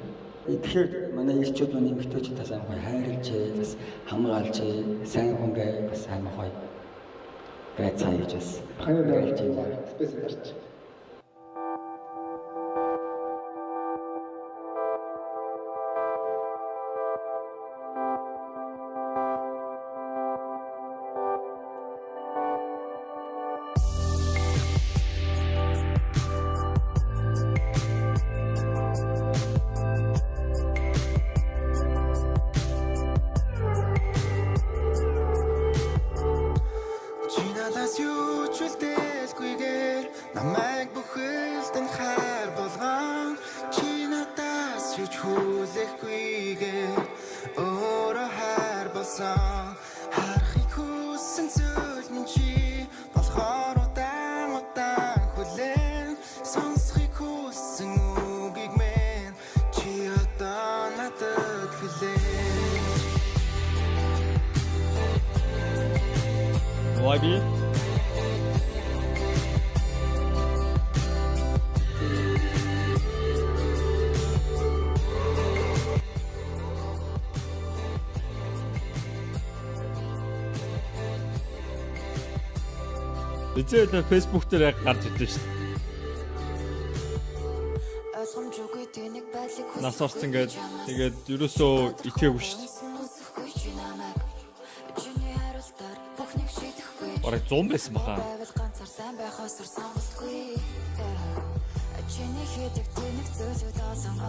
Тэгэхээр манай ирчүүд манай эмэгтэйчүүд бас амар гоё хайрлж, бас хамгаалж, сайн хүн бай, бас амар гоё байцгаая гэж бас хайрлж байна. Спейс гарч. Чи надаас юу ч үлдээлгүйгээр намайг бүхэлдэн хайр болгон чи надаас юу ч хүлээхгүйгээр өөрөө хайр болсон харахыг хүссэн зүйл минь чи болохоор удаан удаан хүлээн сонсохыг хүссэн үгийг мэн чи одоо надад хэлээ. YB. Эцээ л Facebook дээр яг гарч ирдэ шүү дээ. Нас орсон гээд тэгээд ерөөсөө итгээгүй шүү дээ. Бараг 100 байсан баха.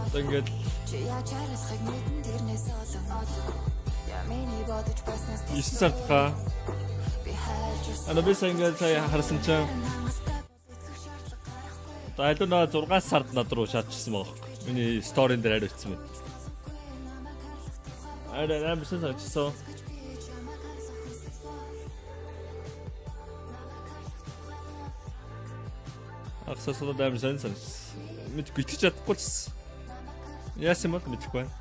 Одоо ингээд 9 сард хаа. Ана би сая ингээд сая харсан чинь одоо алуна 6 сард над руу шаардчихсан байгаа байхгүй. Миний сторийн дээр хариу ицсэн байна. Арай амар сан санагдсан. Агсасууд амар сайн санагдсан. Мэдгүй итгэж чадахгүй л. Яасан бол мэдэхгүй байна.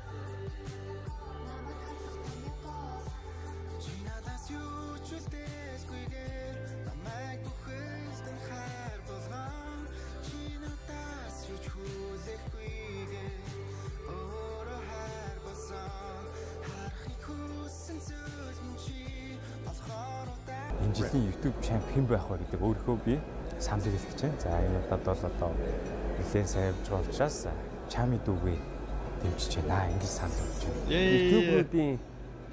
Энэ жилийн YouTube champ хэн байх вэ гэдэг өөрийнхөө би саналыг хэлэх гэж байна. За энэ удаад бол одоо нэлээд сайн явж байгаа учраас Чами дүүгээ дэмжиж байна. Ингэж санал өгч байна. YouTuber-уудын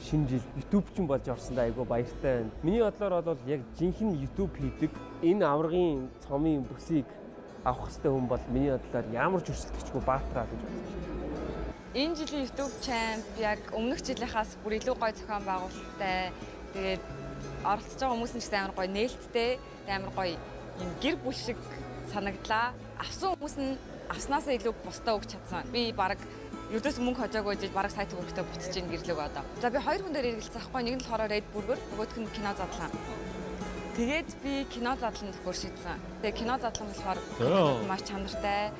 шинэ жил YouTube ч болж орсондоо айгүй баяртай байна. Миний бодлоор бол яг жинхэнэ YouTube хийдэг энэ аваргын цомын бүсийг авах хэрэгтэй хүн бол миний бодлоор ямар ч өрсөлдөгчгүй Баатраа гэж бодож байна. Энэ жилийн YouTube Champ яг өмнөх жилийнхаас бүр илүү гоё зохион байгуулалттай. Тэгээд оролцож байгаа хүмүүс нь ч гэсэн амар гоё нээлттэй, амар гоё юм гэр бүл шиг санагдлаа. Авсан хүмүүс нь авснаасаа илүү бусдаа өгч чадсан. Би баг ердөөс мөнгө хожоогүй жиж бараг сая төгрөгтэй буцаж ийн гэрлэг одоо. За би хоёр хүн дээр эргэлзэх байхгүй. Нэг нь болохоор Red Burger, нөгөөх нь кино задлаа. Тэгээд би кино задлан төхөр шийдсэн. Тэгээд кино задлан болохоор маш чанартай.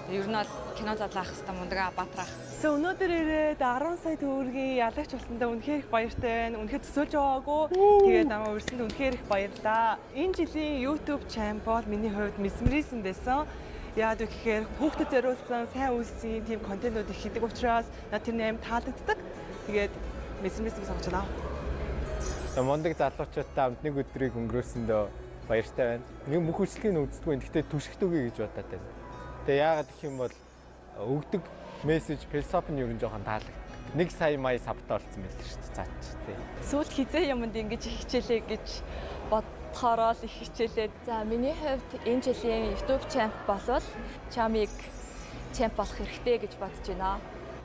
Ер нь бол кино задлах хэвээр мундаг Баатрах. За өнөөдөр ирээд 10 сая төгрөгийн ялагч болсондоо үнэхээр их баяртай байна. Үнэхээр төсөөлж байгаагүй. Тэгээд намайг урьсанд үнэхээр их баярлаа. Энэ жилийн YouTube champ бол миний хувьд Mesmerism байсан. Яагаад вэ гэхээр хүүхдэд зориулсан сайн үйлсийн тийм контентууд их хийдэг учраас над тэр нэм таалагддаг. Тэгээд Mesmerism сонгож байна. Мундаг залуучуудтай хамт нэг өдрийг өнгөрөөсөндөө баяртай байна. Нэг бүх үйлчлэгийг нь үздэггүй. Гэхдээ түшигтүүгээ гэж бодоод байна. Тэгээ яагаад гэх юм бол өгдөг мессеж философи нь ер нь жоохон таалагддаг. 1 сая мая савтай болсон байл шүү дээ. Цаач тий. Сүүлд хизээ юмд ингэж их хичээлээ гэж бодохороо л их хичээлээ. За миний хувьд энэ жилийн YouTube champ болвол Чамиг champ болох хэрэгтэй гэж бодож байна.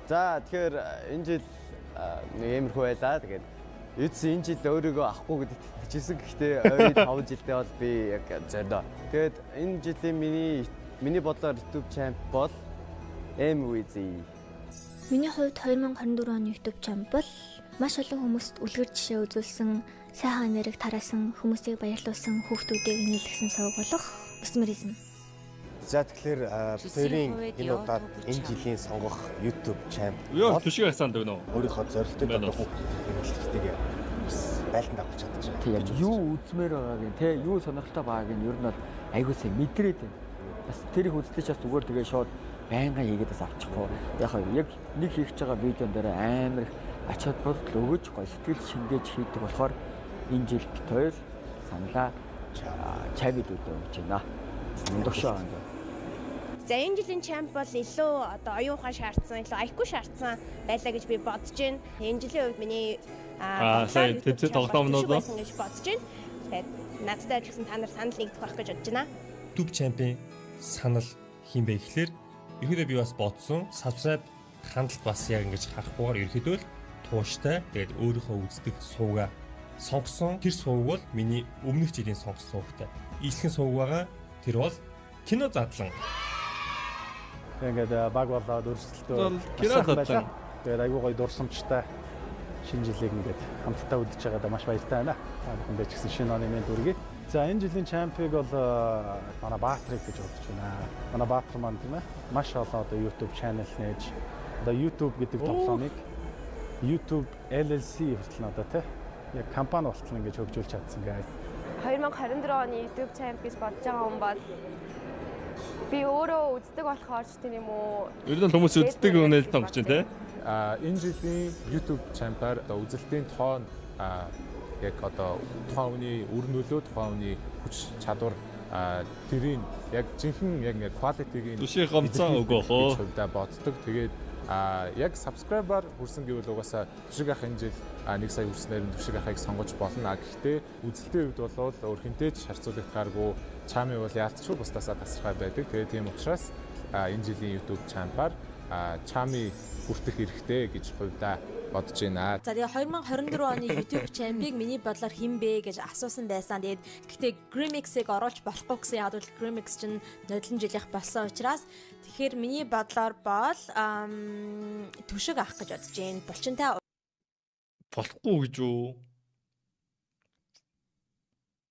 За тэгэхээр энэ жил нэг иймэрхүү байлаа. Тэгээд эцс энэ жил өөрийгөө авахгүй гэдэгт итгэжсэн. Гэхдээ ойрын 5 жилдээ бол би яг зорино. Тэгээд энэ жилийн миний бодлоор YouTube champ бол MVZ. Миний хувьд 2024 оны YouTube champ бол маш олон хүмүүст үлгэр жишээ үзүүлсэн, сайхан энерги тараасан, хүмүүсийг баярлуулсан, хүүхдүүдийг нийлгэсэн сувг болох Mesmerism. За тэгэхээр хоёрын энэ удаад энэ жилийн сонгох YouTube champ Юу түшиг хасаанд өгнө үү? Өөрийнхөө зорилтыг одоо хүүхдүүдийг бас байлдан дагуулж чадчих. Тэг яг юу үзмээр байгааг нь те юу сонирхолтой байгааг нь ер нь бол айгуу сайн мэдрээд байна. Бас тэр их үзлээ ч бас зүгээр тэгээ шууд байнга хийгээд бас авчихгүй. Яг яг нэг хийх гэж байгаа видеон дээр амар их ач холбогдол өгөж гоё сэтгэл шингээж хийдэг болохоор энэ жил бит хоёр саналаа чавид үдэ өгч байна. Мундагшаа байгаа юм. За энэ жилийн champ бол илүү одоо оюун ухаан шаардсан, илүү IQ шаардсан байлаа гэж би бодож байна. Энэ жилийн хувьд миний сая тэмцээн тоглоомнууд байсан гэж бодож байна. Тэгээд надтай ч гэсэн та нар санал нэгдэх байх гэж бодож байна. YouTube champ-ийн санал хэн бэ гэхлээр ерөнхийдөө би бас бодсон. Subscribe хандлт бас яг ингэж харахгүйгээр ерөнхийдөө л тууштай. Тэгээд өөрийнхөө үздэг сувга сонгосон. Тэр сувг бол миний өмнөх жилийн сонгосон сувгтай. Ийлхэн сувг байгаа. Тэр бол кино задлан. Тэг ингээд баг болоод өрсөлдөө кино задлан. Тэгээд айгүй гоё дурсамжтай шинэ жилийг ингээд хамтдаа үдэж байгаадаа маш баяртай байна. Та бүхэндээ ч гэсэн шинэ оны мэнд хүргэе. За энэ жилийн чемпийг бол манай Баатрыг гэж бодож байна. Манай Баатар маань тийм маш олон одоо YouTube channel нээж одоо YouTube гэдэг тоглоомыг YouTube LLC хүртэл одоо тийм яг компани болтол ингэж хөгжүүлж чадсан гэх. 2024 оны YouTube champ гэж бодож байгаа хүн бол би өөрөө үздэг болохоор ч тийм юм уу. Ер нь хүмүүс үздэг үнэл тонгоч чинь тий. Энэ жилийн YouTube champ-аар одоо үзэлтийн тоон яг одоо тухайн хүний үр нөлөө, тухайн хүний хүч чадвар тэрийг яг жинхэнэ яг ингээд quality-г Түшиг гомцоо өгөөх үү? Хувьдаа боддог. Тэгээд Яг subscriber хүрсэн гэвэл угаасаа Түшиг ах энэ жил 1 сая хүрснээр нь Түшиг ахыг сонгож болно. Гэхдээ үзэлтийн хувьд бол өөр хэнтэй ч харьцуулагдахааргүй Чами бол яалтчгүй бусдаасаа тасархай байдаг. Тэгээд тийм учраас энэ жилийн YouTube champ-аар Чами хүртэх эрхтэй гэж хувьдаа бодож байна. За тэгээ 2024 оны YouTube champ-ыг миний бодлоор хэн бэ гэж асуусан байсан. Тэгээд гэхдээ Grimix-ыг оруулж болохгүй гэсэн. Яг бол Grimix чинь нодлон жилийнх болсон учраас тэгэхээр миний бодлоор бол Түшиг авах гэж бодож байна. Булчинтай болохгүй гэж үү?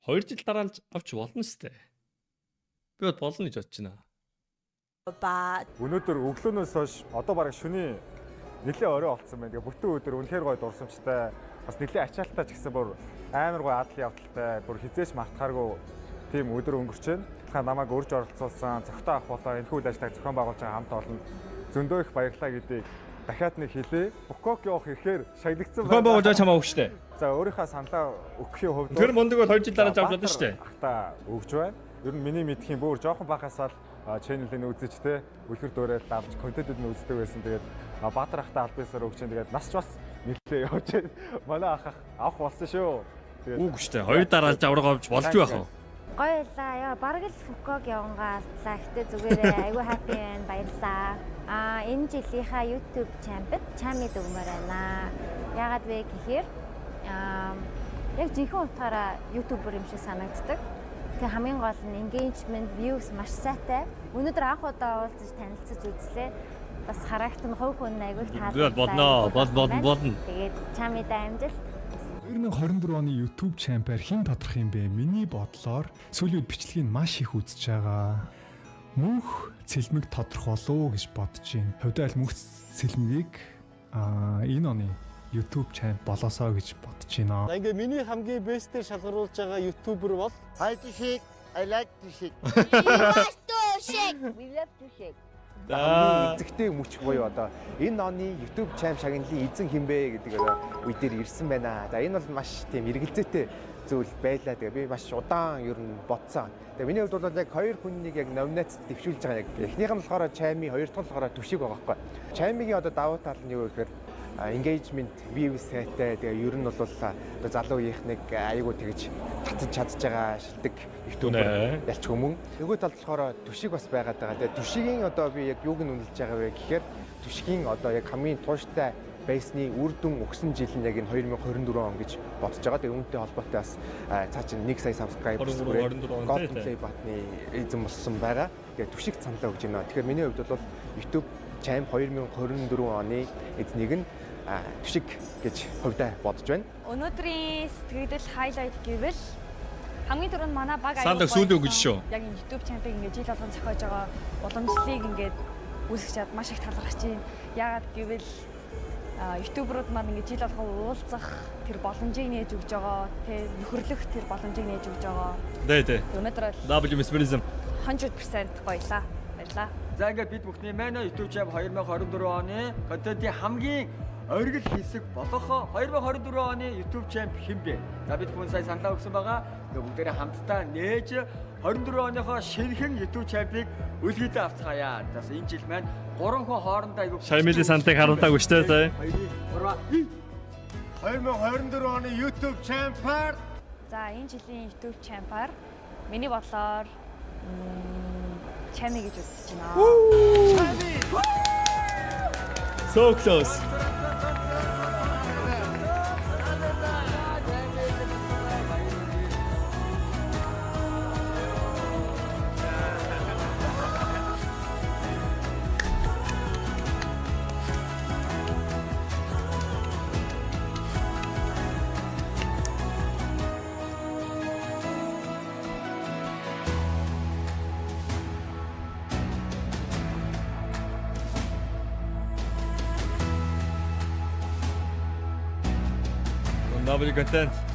2 жил дараалж авч болно сте. Би бод болно гэж бодож байна. Ба өнөөдөр өглөөнөөс хойш одоо бараг шөнийн нэлээ орой олцсон байна. Тэгээ бүтэн өдөр үнэхээр гоё дурсамжтай, бас нэлээ ачаалттай ч гэсэн бүр амар гоё адал явдалтай, бүр хизээч мартахааргүй тийм өдөр өнгөрч байна. Тэгэхээр намайг урьж оролцуулсан, зохитой авах болоо энэхүү үйл ажиллагааг зохион байгуулж байгаа хамт олон зөндөө их баярлалаа гэдгийг дахиад нэг хэлье. Букок явах ихээр шагнагдсан байна. Зохион байгуулж байгаа чамаа өгч штэ. За өөрийнхөө саналаа өгөхийн хувьд тэр мундаг бол 2 жил дараа авч болно штэ. Ахта өгч байна. Ер нь миний мэдхийн бүр жоохон бахасаа л channel-ыг үзэж те үлгэр дуурайл авч контентууд нь үздэг байсан. Тэгээд Баатар ахтай аль биесээр өгч чинь тэгээд насч бас нэлээ явж байна. Манай ах авах болсон шүү. Тэгээд үгүй штэ. 2 дараалж авраг авч болдгүй байх уу? Гоё байлаа. Яа, бараг л Фуког явангаа алдлаа. Гэтэ зүгээрээ айгүй happy байна. Баярлаа. Энэ жилийнхаа YouTube champ-д Чамид өгмөр байна. Яагаад вэ гэхээр яг жинхэнэ утгаараа YouTuber юм шиг санагддаг. Тэгээ хамгийн гол нь engagement, views маш сайтай. Өнөөдөр анх удаа уулзаж танилцаж үзлээ. Бас харагт нь хувь хүн айгүй их таалагдсан. Болно, болно. Тэгээд Чамид амжилт. 2024 оны YouTube champ-аар хэн тодрох юм бэ? Миний бодлоор сүүлийн үед бичлэгийг маш их үзэж байгаа. Мөнх цэлмэг тодрох болов уу гэж бодож байна. Хувьдаа л мөнх цэлмэгийг энэ оны YouTube champ болоосоо гэж бодож байна. Ингээ миний хамгийн бестээр шалгаруулж байгаа YouTuber бол Hi to shake. I like to shake. We love to shake. We love to shake. Эзэгтэй мөч буюу одоо энэ оны YouTube champ шагналын эзэн хэн бэ гэдэг одоо үе дээр ирсэн байна. За энэ бол маш тийм эргэлзээтэй зүйл байлаа. Тэгээ би маш удаан ер нь бодсон. Тэгээ миний хувьд бол яг хоёр хүнийг яг номинацид дэвшүүлж байгаа яг. Эхнийх нь болохоор Чами, хоёр дахь нь болохоор Түшиг байгаа байхгүй. Чамигийн одоо давуу тал нь юу гэхээр engagement view сайтай. Тэгээ ер нь бол одоо залуу үеийнхнийг айгүй тэгж татаж чадж байгаа шилдэг YouTuber ялч хүмүүн. Нөгөө талд болохоор Түшиг бас байгаад байгаа. Тэгээ Түшигийн одоо би яг юуг нь үнэлж байгаа вэ гэхээр Түшигийн одоо яг хамгийн тууштай байсны үр дүн өгсөн жил нь яг энэ 2024 он гэж бодож байгаа. Тэгээ үүнтэй холбоотой бас цаа чинь 1 сая subscriber 24 он Golden Play button-ы эзэн болсон байгаа. Тэгээ Түшиг саналаа өгч байна. Тэгэхээр миний хувьд бол YouTube Champ 2024 оны эзнийг нь Түшиг гэж хувьдаа бодож байна. Өнөөдрийн сэтгэгдэл highlight гэвэл хамгийн түрүүнд манай баг Саналаа сүүлийн өгч шүү. Яг энэ YouTube champ-ыг ингээд жил болгон зохиож байгаа уламжлалыг ингээд үүсгэж чад маш их талархаж байна. Яагаад гэвэл YouTuber-ууд маань ингээд жил болгон уулзах тэр боломжийг нээж өгж байгаа, тэ нөхөрлөх тэр боломжийг нээж өгж байгаа. Тэ. Өнөөдөр бол W Mesmerism 100% гоёлаа. Баярлаа. За ингээд бид бүхний маань YouTube champ 2024 оны контентын хамгийн оргил хэсэг болох 2024 оны YouTube champ хэн бэ? За бид бүхэн сая саналаа өгсөн байгаа. Тэгээ бүгдээрээ хамтдаа нээж 24 оныхоо шинэхэн YouTube champ-ыг үлгийдээ авцгаая. За энэ жил маань 3 хүн хоорондоо айгүй Шамилийн саналыг харуулаагүй шүү дээ. 2 3 2024 оны YouTube champ-аар За энэ жилийн YouTube champ-аар миний бодлоор Чами гэж үзэж байна. Чами. So close. W content.